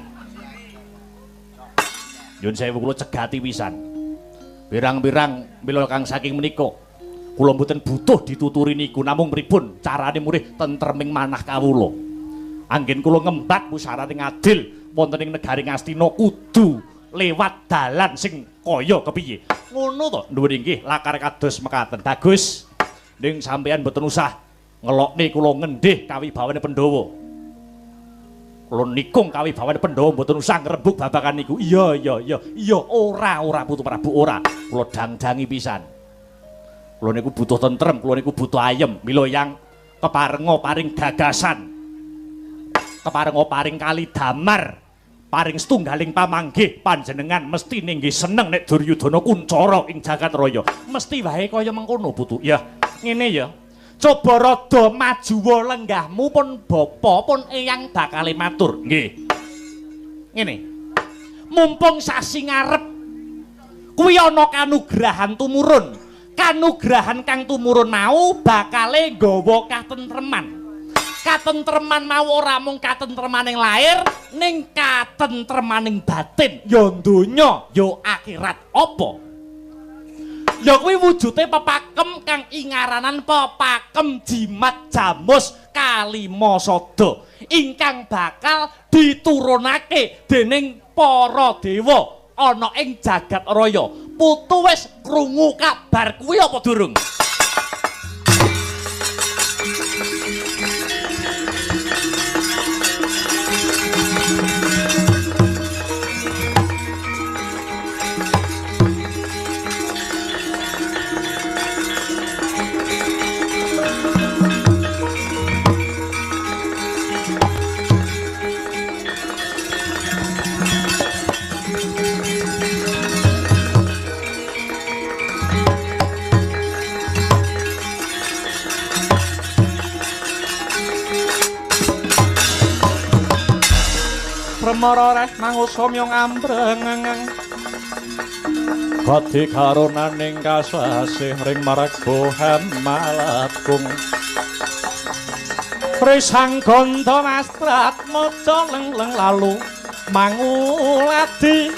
Nyun sewu kula cegati pisan. Pirang-pirang mila kang saking menika kula mboten butuh dituturi niku, namung pripun carane murih tentreming manah kawula. Anggen kula ngembat pusarane ngadil wonten ing negari Ngastina kudu lewat dalan sing kaya kepiye. Ngono to? Nuwun inggih lakar kados mekaten. Bagus. Ning sampeyan mboten usah ngelokne kula ngendih kawibawane Pandhawa. Kula nikung kawibawane Pandhawa mboten usah ngrembug babagan niku. Iya iya iya. Iya ora ora Putu Prabu ora. Kula dangdangi pisan. Kula niku butuh tentrem, kula niku butuh ayem. Mila yang keparenga paring gagasan, keparenga paring kali damar, paring setunggaling pamanggih panjenengan mesti nggih seneng nek Duryudana kuncara ing jagat raya. Mesti wae kaya mengkono Putu. Ya, ngene ya. Coba rada majuwa lenggahmu pun bapa pun eyang bakale matur. Nggih. Ngene. Mumpung sasi ngarep kuwi ana kanugrahan tumurun. Kanugrahan kang tumurun mau bakale nggawa katentreman. Katentreman mau ora mung katentremaning lair, ning katentremaning batin, ya donya, ya akhirat. Apa? Ya kuwi wujude pepakem kang ingaranan pepakem jimat jamus kalima sada ingkang bakal diturunake dening para dewa ana ing jagat raya. Putu wis krungu kabar kuwi apa durung? Permara reh mangusa myong ambreng. Badhe karunaning kasasih ring marga Hamalakung. Risang gandha mastrat maca leng-leng lalu manguladi.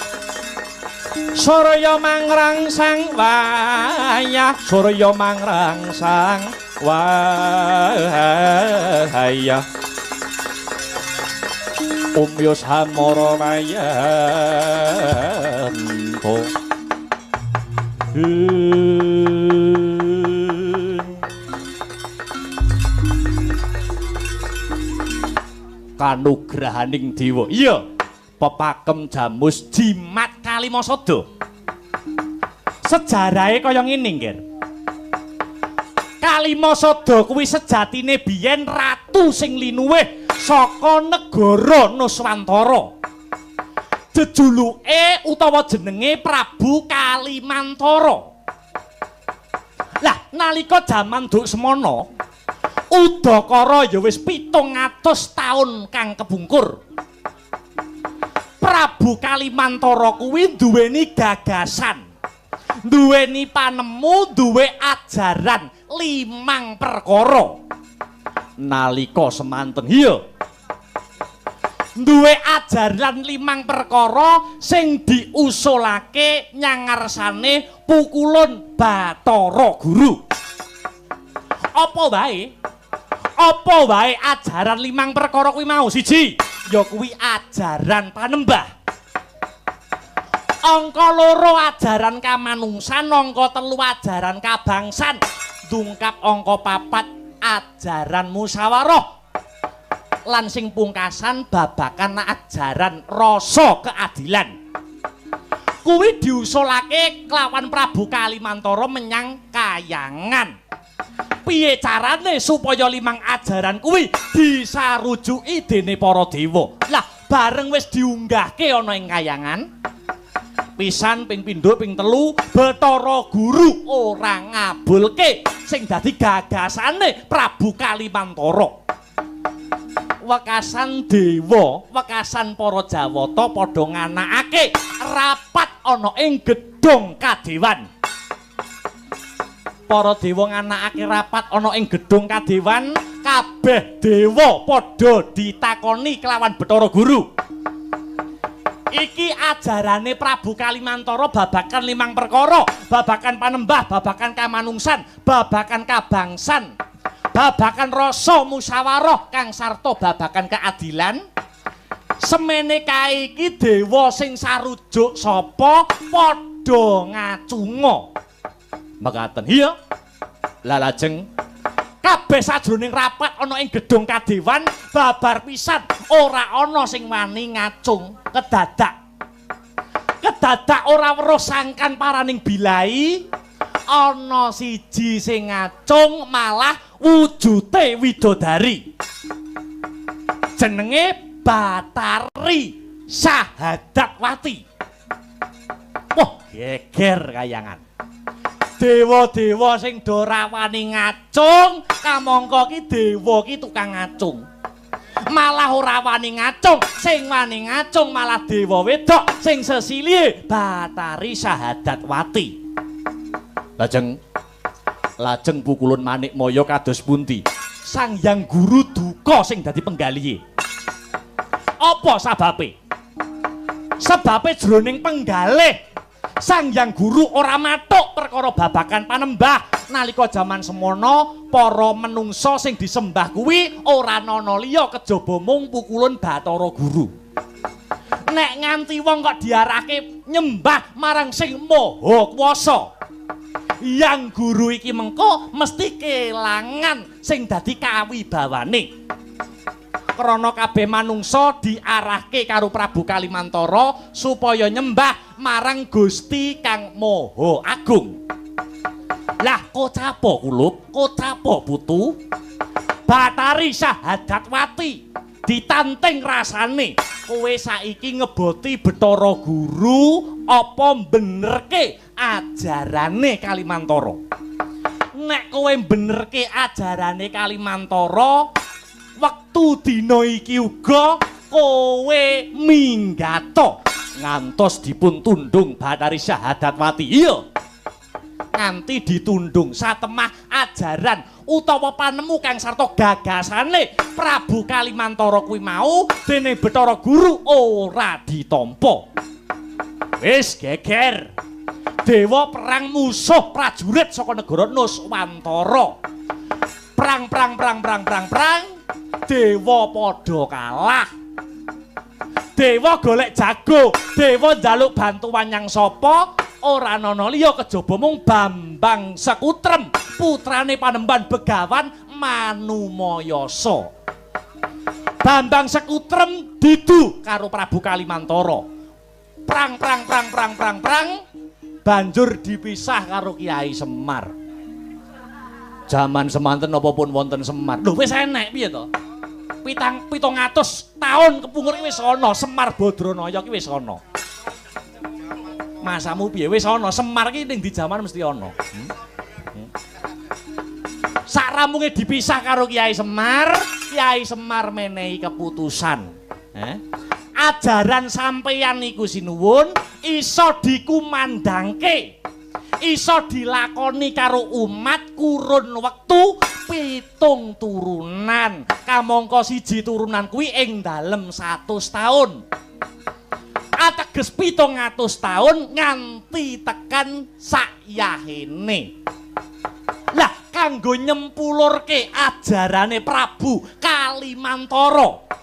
Surya mangrangsang wayah, surya mangrangsang wayah. Umyo samara mayanto. Kanugrahaning dewa. Iya. Pepakem jamus jimat Kalimasada. Sejarahe kaya ngene, Ngger. Kalimasada kuwi sejatine biyen ratu sing linuwih saka negara Nuswantara. Jejuluke utawa jenenge Prabu Kalimantara. Lah, nalika jaman duk semono, udakara ya wis 700 taun kang kebungkur. Prabu Kalimantara kuwi duweni gagasan, duweni panemu, duwe ajaran limang perkara. Nalika semanten, iya, duwe ajaran limang perkara sing diusulake nyangarsane pukulun Bathara Guru. Apa wae? Apa wae ajaran limang perkara kuwi mau? Siji, ya kuwi ajaran panembah. Angka loro ajaran kamanungsan, angka telu ajaran kabangsan, dungkap angka papat ajaran musyawarah, lan sing pungkasan babakan ajaran rasa keadilan. Kuwi diusulake kelawan Prabu Kalimantara menyang kayangan. Piye carane supaya limang ajaran kuwi disarujuki dene para dewa? Lah, bareng wis diunggahke ana ing kayangan, pisan ping pindho ping telu Bathara Guru ora ngabulke sing dadi gagasane Prabu Kalimantara. Wekasan dewa, wekasan para Jawata padha nganakake rapat ana ing gedhong kadewan. Para dewa nganakake rapat ana ing gedhong kadewan, kabeh dewa padha ditakoni kelawan Bathara Guru. Iki ajarane Prabu Kalimantara babakan limang perkara, babakan panembah, babakan kamanungsan, babakan kabangsan, babakan rasa musyawarah kang sarta babakan keadilan. Semene kae iki dewa sing sarujuk sapa padha ngacunga. Mekaten. Iya. Lah lajeng kabeh sajroning rapat ana ing gedhong kadewan babar pisan ora ana sing wani ngacung. Kedadak. Kedadak ora weruh sangkan paraning bilai ana siji sing ngacung malah wujute widodari. Jenenge Batari Sahadatwati. Wah, geger kayangan. Dewa-dewa sing do rawani ngacung, kamangka ki dewa ki tukang ngacung. Malah ora wani ngacung, sing wani ngacung malah dewa wedok sing sesilihe Batari Sahadatwati. Lajeng lajeng pukulun Manikmaya kados pundi? Sang Hyang Guru duka sing dadi penggalihe. Apa sababe? Sebabe jroning penggalih Sang Hyang Guru ora matuk perkara babakan panembah. Nalika jaman semono para menungsa sing disembah kuwi ora ana liya kejaba mung pukulun Bathara Guru. Nek nganti wong kok diarahke nyembah marang sing maha kuwasa, Hyang Guru iki mengko mesti kelangan sing dadi kawibawane. Krana kabeh manungsa diarahke karo Prabu Kalimantara supaya nyembah marang Gusti Kang Maha Agung. Lah kocapo kulup, kocapo putu, Batari Sahadatwati ditanting rasane. Kowe saiki ngeboti Bathara Guru apa benerke ajarane Kalimantara? Nek kowe benerke ajarane Kalimantara, wektu dina iki uga kowe minggato. Ngantos dipun tundung Bathari Syahadatwati. Iya. Nganti ditundung satemah ajaran utawa panemu kang sarta gagasane Prabu Kalimantara kuwi mau dene Bathara Guru ora ditampa. Wis geger. Dewa perang musuh prajurit saka negara Nuswantara. Perang perang perang perang perang perang, dewa padha kalah. Dewa golek jago, dewa njaluk bantuan nyang sapa? Ora ana liya kejaba mung Bambang Sekutrem, putrane Panembahan Begawan Manumayasa. Bambang Sekutrem didu karo Prabu Kalimantara. Prang prang prang prang prang prang, banjur dipisah karo Kiai Semar. Jaman semanten apa pun wonten Semar. Lho wis enek piye to? 700 tahun kepungkur iki wis ana Semar Badranaya iki wis ana. Masamu piye wis ana Semar iki ning di jaman mesti ana. Sak rampunge dipisah karo Kiai Semar, Kiai Semar menehi keputusan. Ajaran sampeyan iku sinuwun iso dikumandangke, iso dilakoni karo umat kurun wektu 7 turunan. Kamangka siji turunan kuwi ing dalem 100 taun. Ateges 700 taun nganti tekan sakyahene. Lah kanggo nyempulurke ajarane Prabu Kalimantara,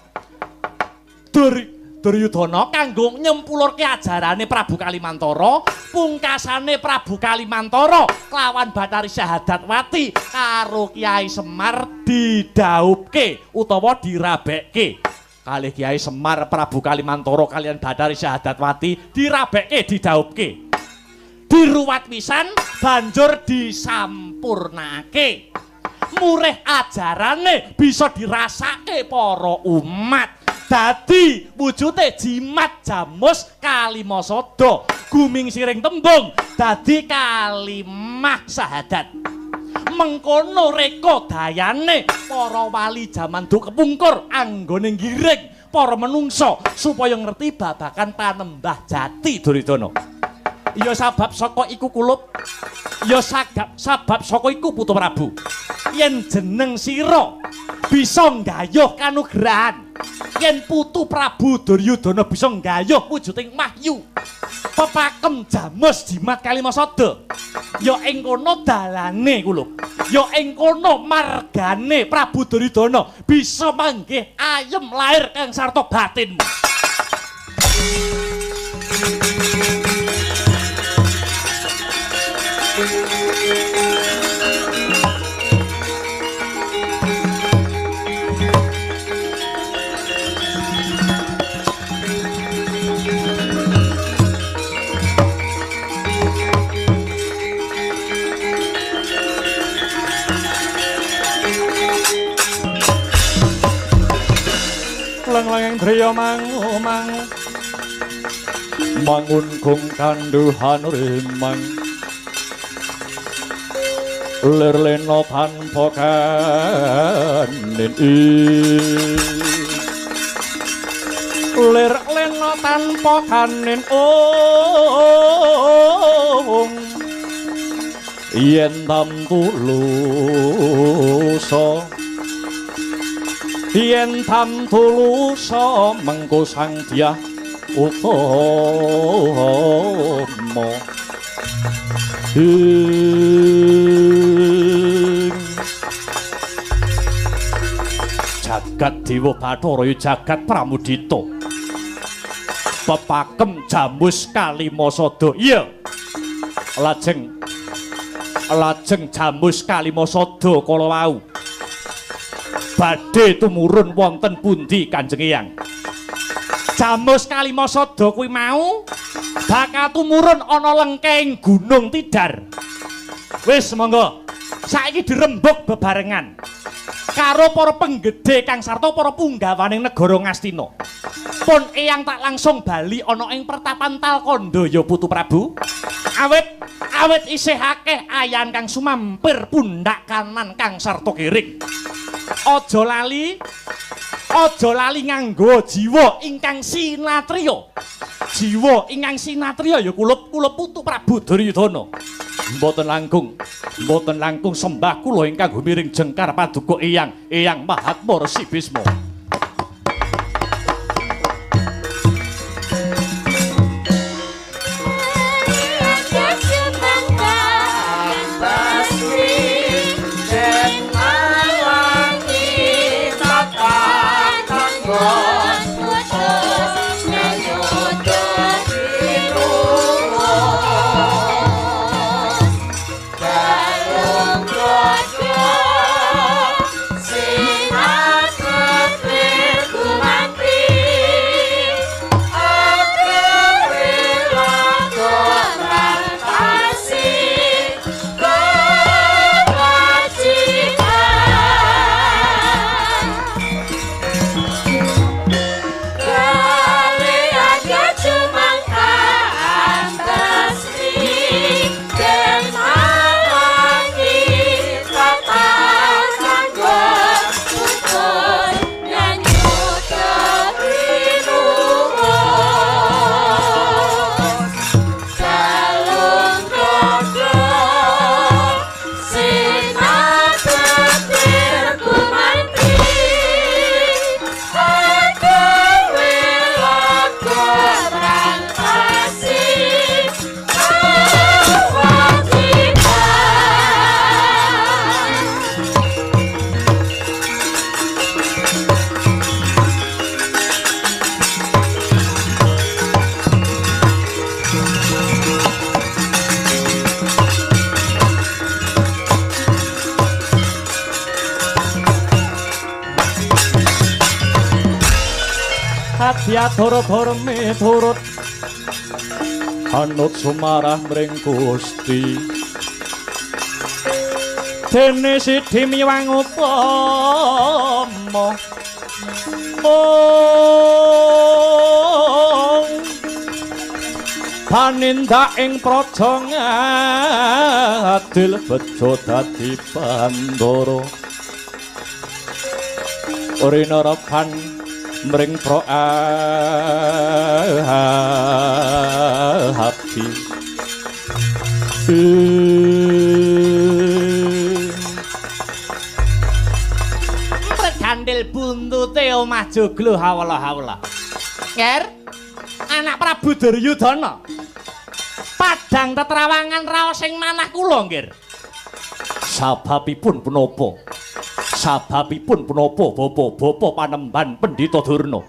Duryudana kanggo nyempulurke ajarane Prabu Kalimantara, pungkasane Prabu Kalimantara kelawan Bathari Syahadatwati karo Kiai Semar didhaupke utawa dirabekke. Kalih Kiai Semar Prabu Kalimantara kalian Bathari Syahadatwati dirabekke, didhaupke. Diruwat pisan banjur disampurnake. Murih ajarane bisa dirasake para umat. Dadi wujute jimat jamus kalimasada, guming siring tembung dadi kalimah syahadat. Mengkono reka dayane para wali jaman duk kepungkur anggone ngiring para menungsa supaya ngerti babagan panembah jati Duryudana. Ya sabab saka iku kulup, ya sabab saka iku Putu Prabu. Yen jeneng sira bisa nggayuh kanugrahan, yen Putu Prabu Duryudana bisa nggayuh wujuding wahyu pepakem jamus jimat kalimasada, ya ing kono dalane kulup, ya ing kono margane Prabu Duryudana bisa manggih ayem lahir kang sarta batinmu. Leng-lengeng driya mangu-mangu mangun kung kanduhan rimang lir lena tanpa kanin lir lena tanpa kanin ong yen tamtulusa yen tamtulusa mengko sang dyah utama ing jagat dewa bathara ya jagat pramudita pepakem jamus kalimasada. Iya lajeng lajeng jamus kalimasada kala wau badhe tumurun wonten pundi Kanjeng Eyang? Jamus kalimasada kuwi mau bakal tumurun ana lengkeng Gunung Tidar. Wis monggo saiki dirembug bebarengan karo para penggede kang sarta para punggawaning negara Ngastina. Pun Eyang tak langsung bali ana ing pertapan Talkandha ya Putu Prabu. Awit awit isih akeh ayan kang sumampir pundak kanan kang sarta kiring. Aja lali, aja lali nganggo jiwa ingkang sinatriya. Jiwa ingkang sinatriya ya kulup kula putu Prabu Duryudana. Mboten langkung sembah kula ingkang gumiring jengkar paduka Eyang, Eyang Mahatma Resi Bisma. Adoro dharme turut anut sumarah mring Gusti dene sidhi miwang upama ong panindak ing praja ngadil bejo dadi bandara rinarapan mring pro abdi. Gandil buntute omah joglo hawala-hawala. Nger, anak Prabu Duryudana. Padang tetrawangan raos ing manah kula, nggir. Sababipun punapa? Sababipun punapa bapa-bapa panemban Pendhita Durna?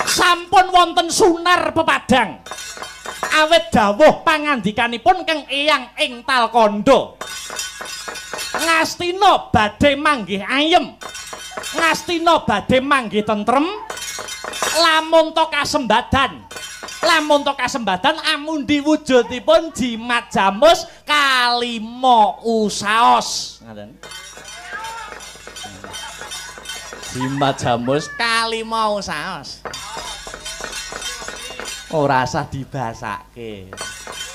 Sampun wonten sunar pepadang. Awit dawuh pangandikanipun Kang Eyang ing Talkandha. Ngastina badhe manggih ayem. Ngastina badhe manggih tentrem. Lamun to kasembadan. Lamun to kasembadan amundi wujudipun jimat jamus kalima usaos. Ngaten. Jimat jamus kalima usaos. Ora usah dibasake.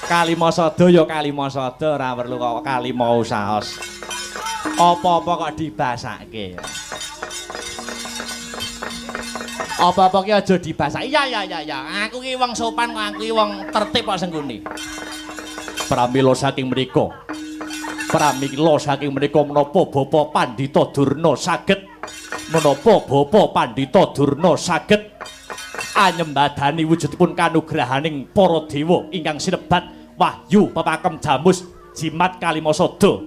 Kalima sada ya kalima sada, ora perlu kok kalima usaos. Apa-apa kok dibasake. Apa-apa ki aja dibasake. Iya ya ya ya, aku ki wong sopan kok, aku ki wong tertib kok senggone. Pramila saking mriku. Pramila saking mriku menapa Bapa Pandhita Durna saged menapa Bapa Pandhita Durna saged anyembadani wujudipun kanugrahaning para dewa ingkang sinebat wahyu pepakem jamus jimat kalima sada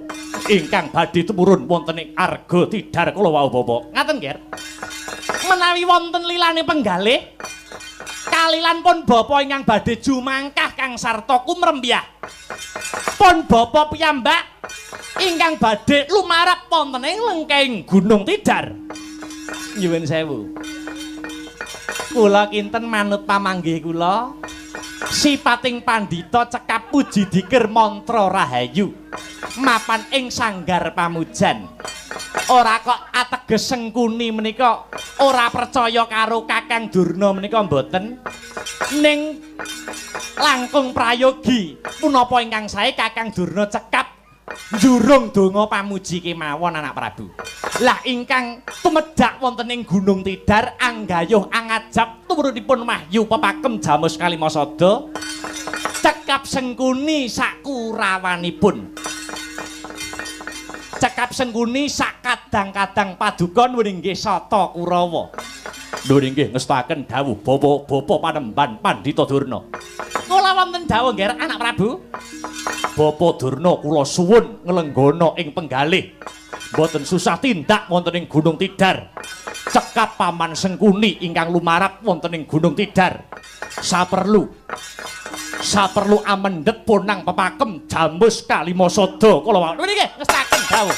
ingkang badhe tumurun wonten ing Arga Tidar kula wau Bapak. Ngaten nggih. Menawi wonten lilane penggalih kalilan pun bapa ingkang badhe jumangkah kang sarta kumrembyah. Pun bapa piyambak ingkang badhe lumarap wonten ing lengkeng Gunung Tidar. Nyuwun sewu. Kula kinten manut pamanggih kula sipating pandhita cekap puji dikir mantra rahayu mapan ing sanggar pamujan. Ora kok ateges Sengkuni menika ora percaya karo Kakang Durna menika mboten, ning langkung prayogi punapa ingkang sae Kakang Durna cekap njurung donga pamuji kemawon anak Prabu. Lah ingkang tumedhak wonten ing Gunung Tidar anggayuh angajap tumurunipun wahyu pepakem Jamus Kalimasada cekap Sengkuni sakurawanipun. Cekap Sengkuni sakadang-kadang paduka nuwun inggih Sata Kurawa. Nuwun inggih ngestakaken dawuh Bapak Panembahan Pandhita Durna. Kula wonten dawuh nggih anak Prabu. Bapak Durna kula suwun nglenggana ing penggalih. Mboten susah tindak wonten ing Gunung Tidar. Cekap Paman Sengkuni ingkang lumarap wonten ing Gunung Tidar. Saperlu amendhet ponang pepakem Jamus Kalimasada kula wau. Nuwun inggih ngestakaken dawuh.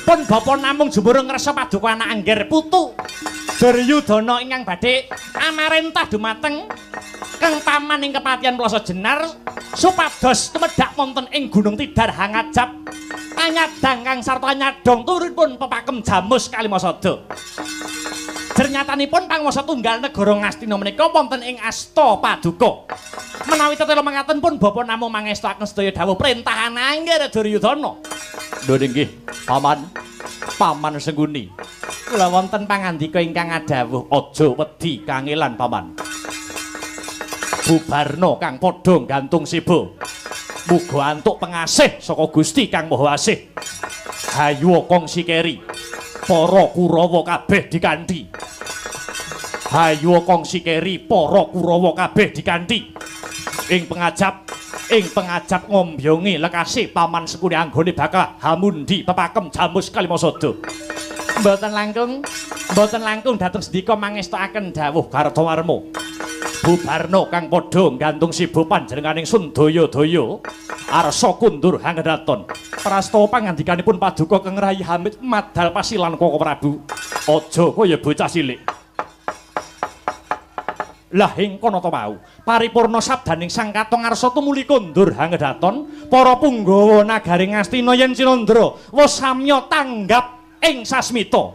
Pun bapa namung jumurung ngresa paduka anak angger putu Duryudana ingkang badhe amarentah dumateng Kang Paman ing kepatihan Plasa Jenar supados tumedhak wonten ing Gunung Tidar hangajap anyadang kang sarta nyadong turunipun pepakem Jamus Kalimasada. Jernyatanipun panguwasa tunggal negara Ngastina menika wonten ing asta paduka. Menawi tetela mangaten pun bapa namung mangestuaken sedaya dawuh perintah angger Duryudana. Lho nggih, Paman. Paman Sengkuni. Kula wonten pangandika ingkang adhawuh aja wedi kangelan Paman. Bubarna kang padha gantung siba. Muga antuk pengasih saka Gusti Kang Maha Asih. Hayu kongsi keri. Para Kurawa kabeh dikanthi. Hayu kongsi keri para Kurawa kabeh dikanthi. Ing pengajap ngombyongi lekase Paman Sengkuni anggone bakal hamundi pepakem Jamus Kalimasada. Mboten langkung dhateng sendika mangestokaken dawuh Kartawarma. Bubarna kang padha gantung siba panjenenganing Sundaya-daya arsa kundur hangedaton. Prastawa pangandikanipun paduka Kang Rai Hamid madal pasilan Koko Prabu. Aja kaya bocah cilik. Lah ing kono ta wau paripurna sabdaning Sang Katong Arsa tumuli kondur hangedaton para punggawa nagari Ngastina yen Cinandra wis samya tanggap ing sasmita.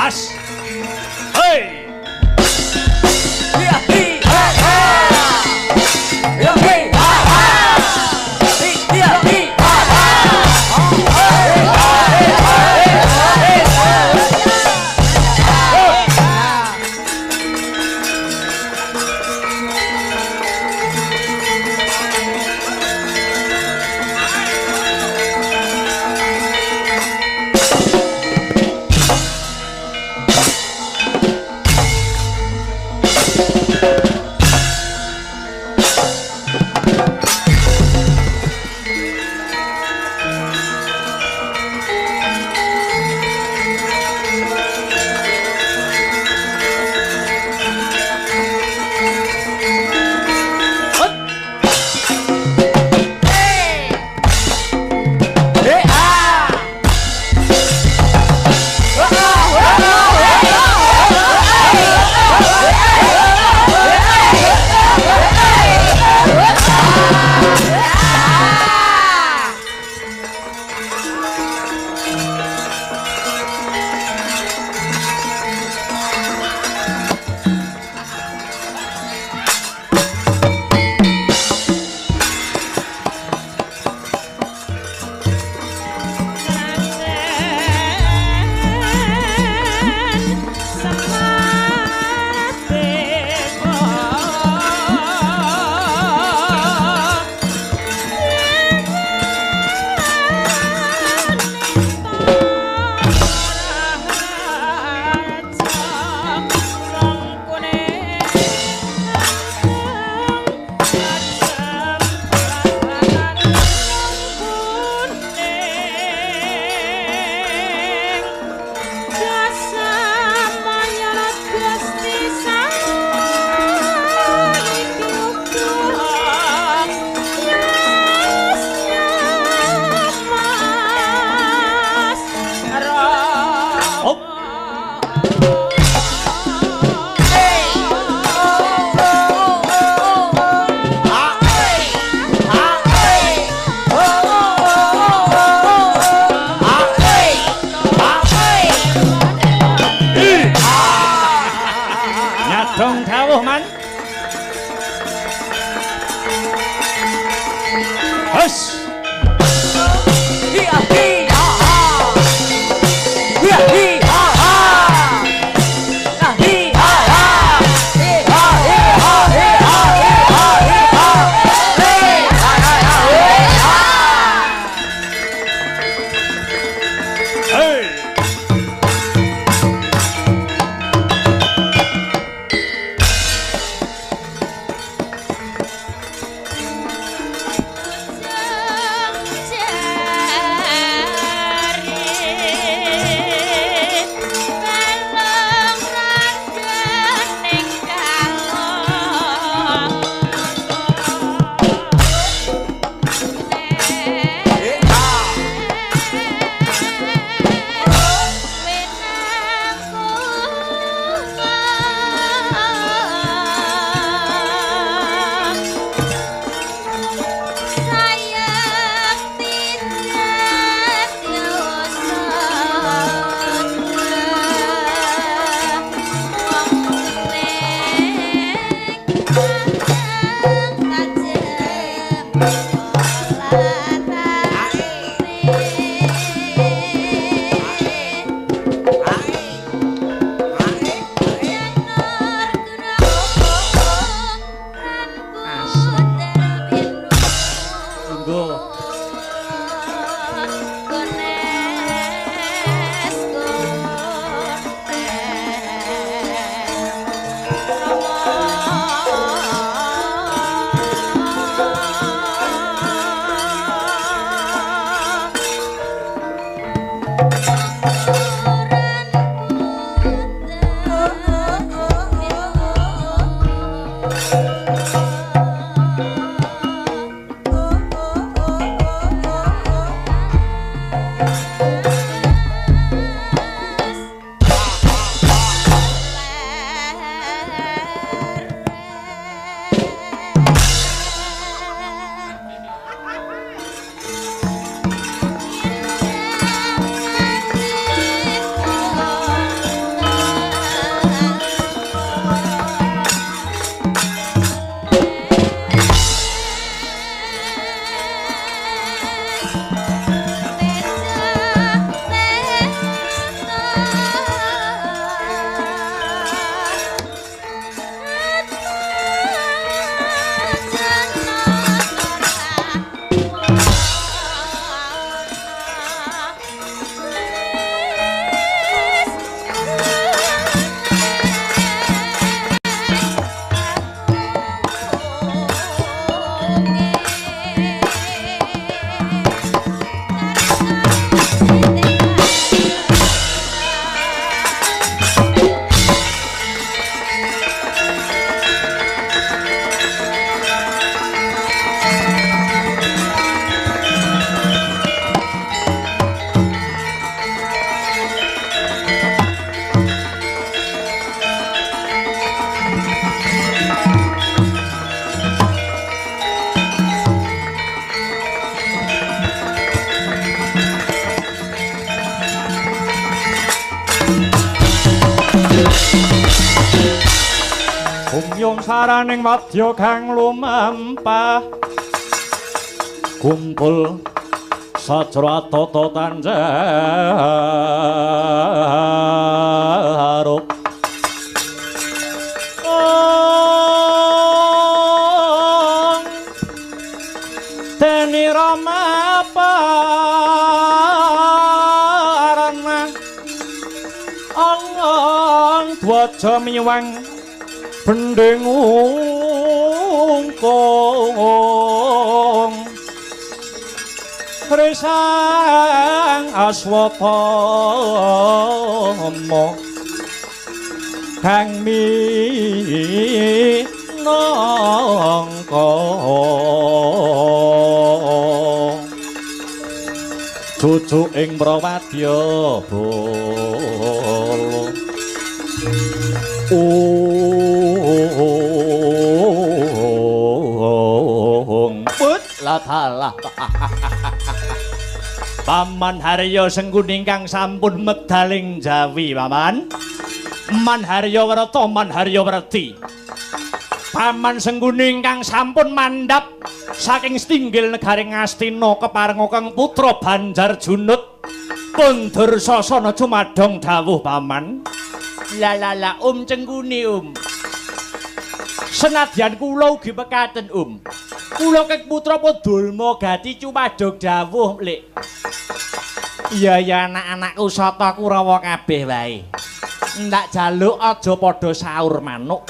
As. Hei. Ya hi ha ha. Ya hi ha ha. Hi ya hi ha ha. Gumyung saraning wadya kang lumampah kumpul sajra tata tanjaruk deni Rama parana ang dwaja miwang bending ungkung Risang Aswatama kang minangka cucu ing Prawadya bala. Put latalah. Paman Haryo Sengkuni ingkang sampun medaling Jawi, Paman. Man Haryo Werta, Man Haryo Werti. Paman Sengkuni ingkang sampun mandhap saking setinggil negari Ngastina keparenga kang putra Banjar Junut. Pun Dursasana cumadong dawuh, Paman. La la la, Om Cengkuni, Om. Senadyan kula ugi mekaten, Om. Kula kek putra Padulma gati cumadong dawuh, Lik. Iya ya anak-anakku sata Kurawa kabeh wae. Ndak jaluk aja padha saur manuk.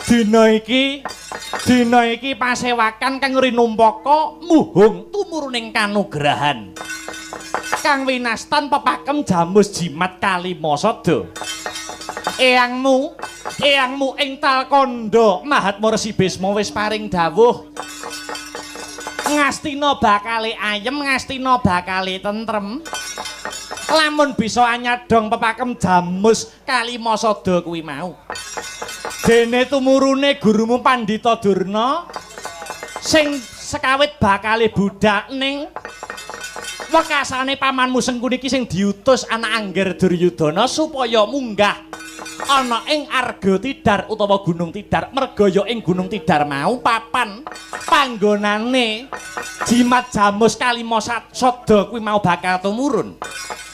Dina iki pasewakan kang rinumpaka muhung tumuruning kanugrahan. Kang winastan pepakem jamus jimat kalima sada. Eyangmu ing Talkandha Mahatma Resi Bisma wis paring dawuh. Ngastina bakale ayem, Ngastina bakale tentrem. Lamun bisa anyadong pepakem jamus kalima sada kuwi mau. Dene tumurune gurumu Pandhita Durna sing sekawit bakale budak ning wekasane pamanmu Sengkuni iki sing diutus anak Angger Duryudana supaya munggah ana ing Arga Tidar utawa Gunung Tidar. Merga ya ing Gunung Tidar mau papan panggonane jimat jamus kalima sada kuwi mau bakal tumurun.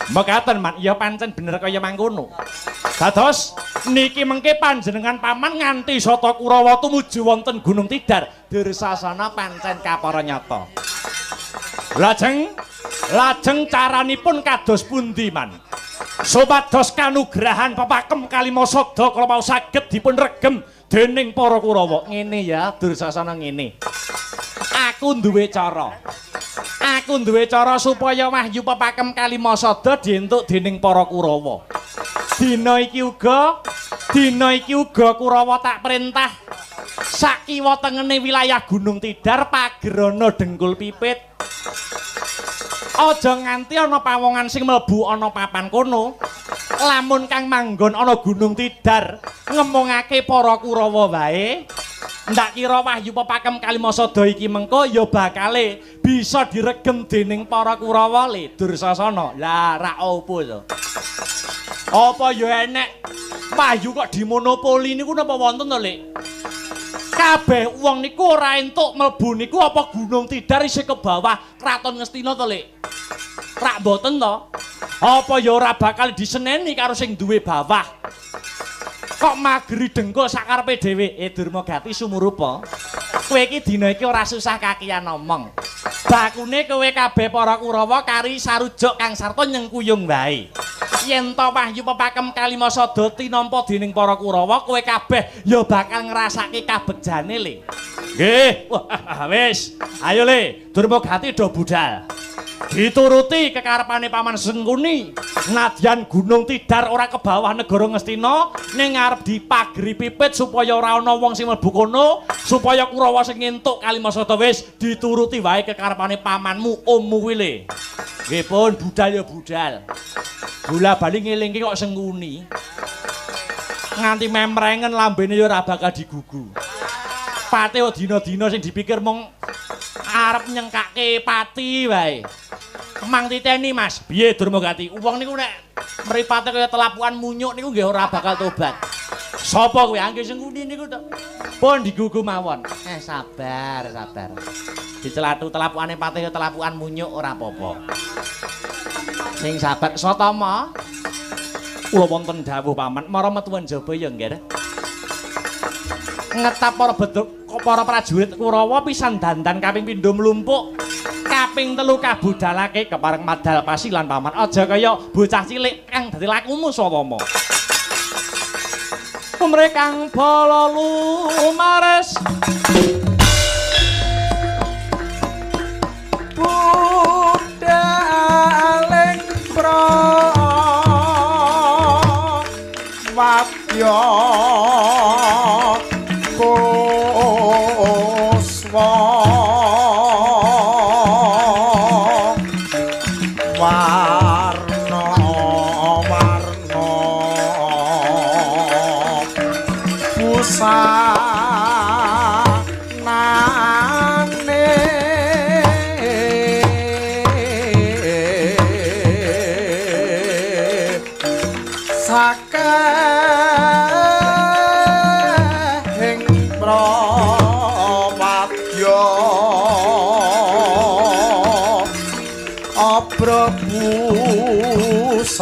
Mekaten, Man, ya pancen bener kaya mangkono. Dados niki mengke panjenengan paman nganti sata Kurawa tumuju wonten Gunung Tidar, Dursasana pancen kapara nyata. Lajeng caranipun kados pundi, Man? Supados kanugrahan pepakem kalima sada kala wau saged dipun regem dening para Kurawa. Ngene ya, Dursasana ngene. Aku duwe cara. Aku duwe cara supaya wahyu pepakem kalima sada dientuk dening para Kurawa. Dina iki uga Kurawa tak perintah sakiwa tengene wilayah Gunung Tidar pagerana dengkul pipit. Aja nganti ana pawongan sing mlebu ana papan kono. Lamun kang manggon ana Gunung Tidar ngemongake para Kurawa wae, ndak kira wahyu pepakem kalima sada iki mengko ya bakale bisa diregem dening para Kurawa le Dursasana. Lah rak opo to? Apa ya enek wahyu kok dimonopoli niku napa wonten to, Lik? Kabeh wong niku ora entuk mlebu niku apa Gunung Tidar isih ke bawah Kraton Ngastina to, Lik? Rak mboten to? Apa ya ora bakal diseneni karo sing duwe bawah? Kok mageri dengkul sakarepe dhewe? Durmagati sumurupa. Kowe iki dina iki ora susah kakian omong. Bakune kowe kabeh para Kurawa kari sarujuk kang sarta nyengkuyung wae. Yen to wahyu pepakem kalima sada tinampa dening para Kurawa, kowe kabeh ya bakal ngrasake kabejane, Le. Nggih. Wah, wis. Ayo, Le, Durmagati do budal. Dituruti kekarepane Paman Sengkuni. Nadyan Gunung Tidar ora ke bawah negara Ngastina, ning arep dipageri pipit supaya ora ana wong sing mlebu kono, supaya Kurawa sing entuk kalima sada wis dituruti wae kekarepane pamanmu, ommu kuwi, Le. Nggih pun, budal ya budal. Bola bali ngelingke kok Sengkuni. Nganti memrengen lambene ya ora bakal digugu. Pate dina-dina sing dipikir mung arep nyengkake pati wae. Mang titeni, Mas. Piye Durmagati? Wong niku nek Mripate kaya telapukan munyuk niku nggih ora bakal tobat. Sapa kuwi angge sing nguni niku to? Pun digugu mawon. Sabar, sabar. Dicelatu telapukane patih kaya telapukan munyuk ora apa-apa. Sing sabar Satama. Kula wonten dawuh paman, mara metuwen jaba ya nggih. Ngetap para beduk para prajurit Kurawa pisan dandan kaping pindho mlumpuk. Kaping telu kabudalake kepareng madal pasilan paman. Aja kaya bocah cilik kang dadi lakumu Satama. Umre kang bala lumares budhaling prawadya kuswa warna warna busanane sakehing prawadya abra busana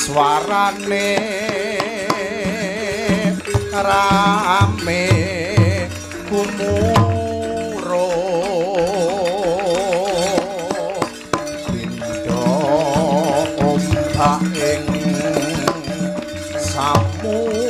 swarane rame kumuro pindha ombak ing samudra.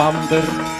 Mampir.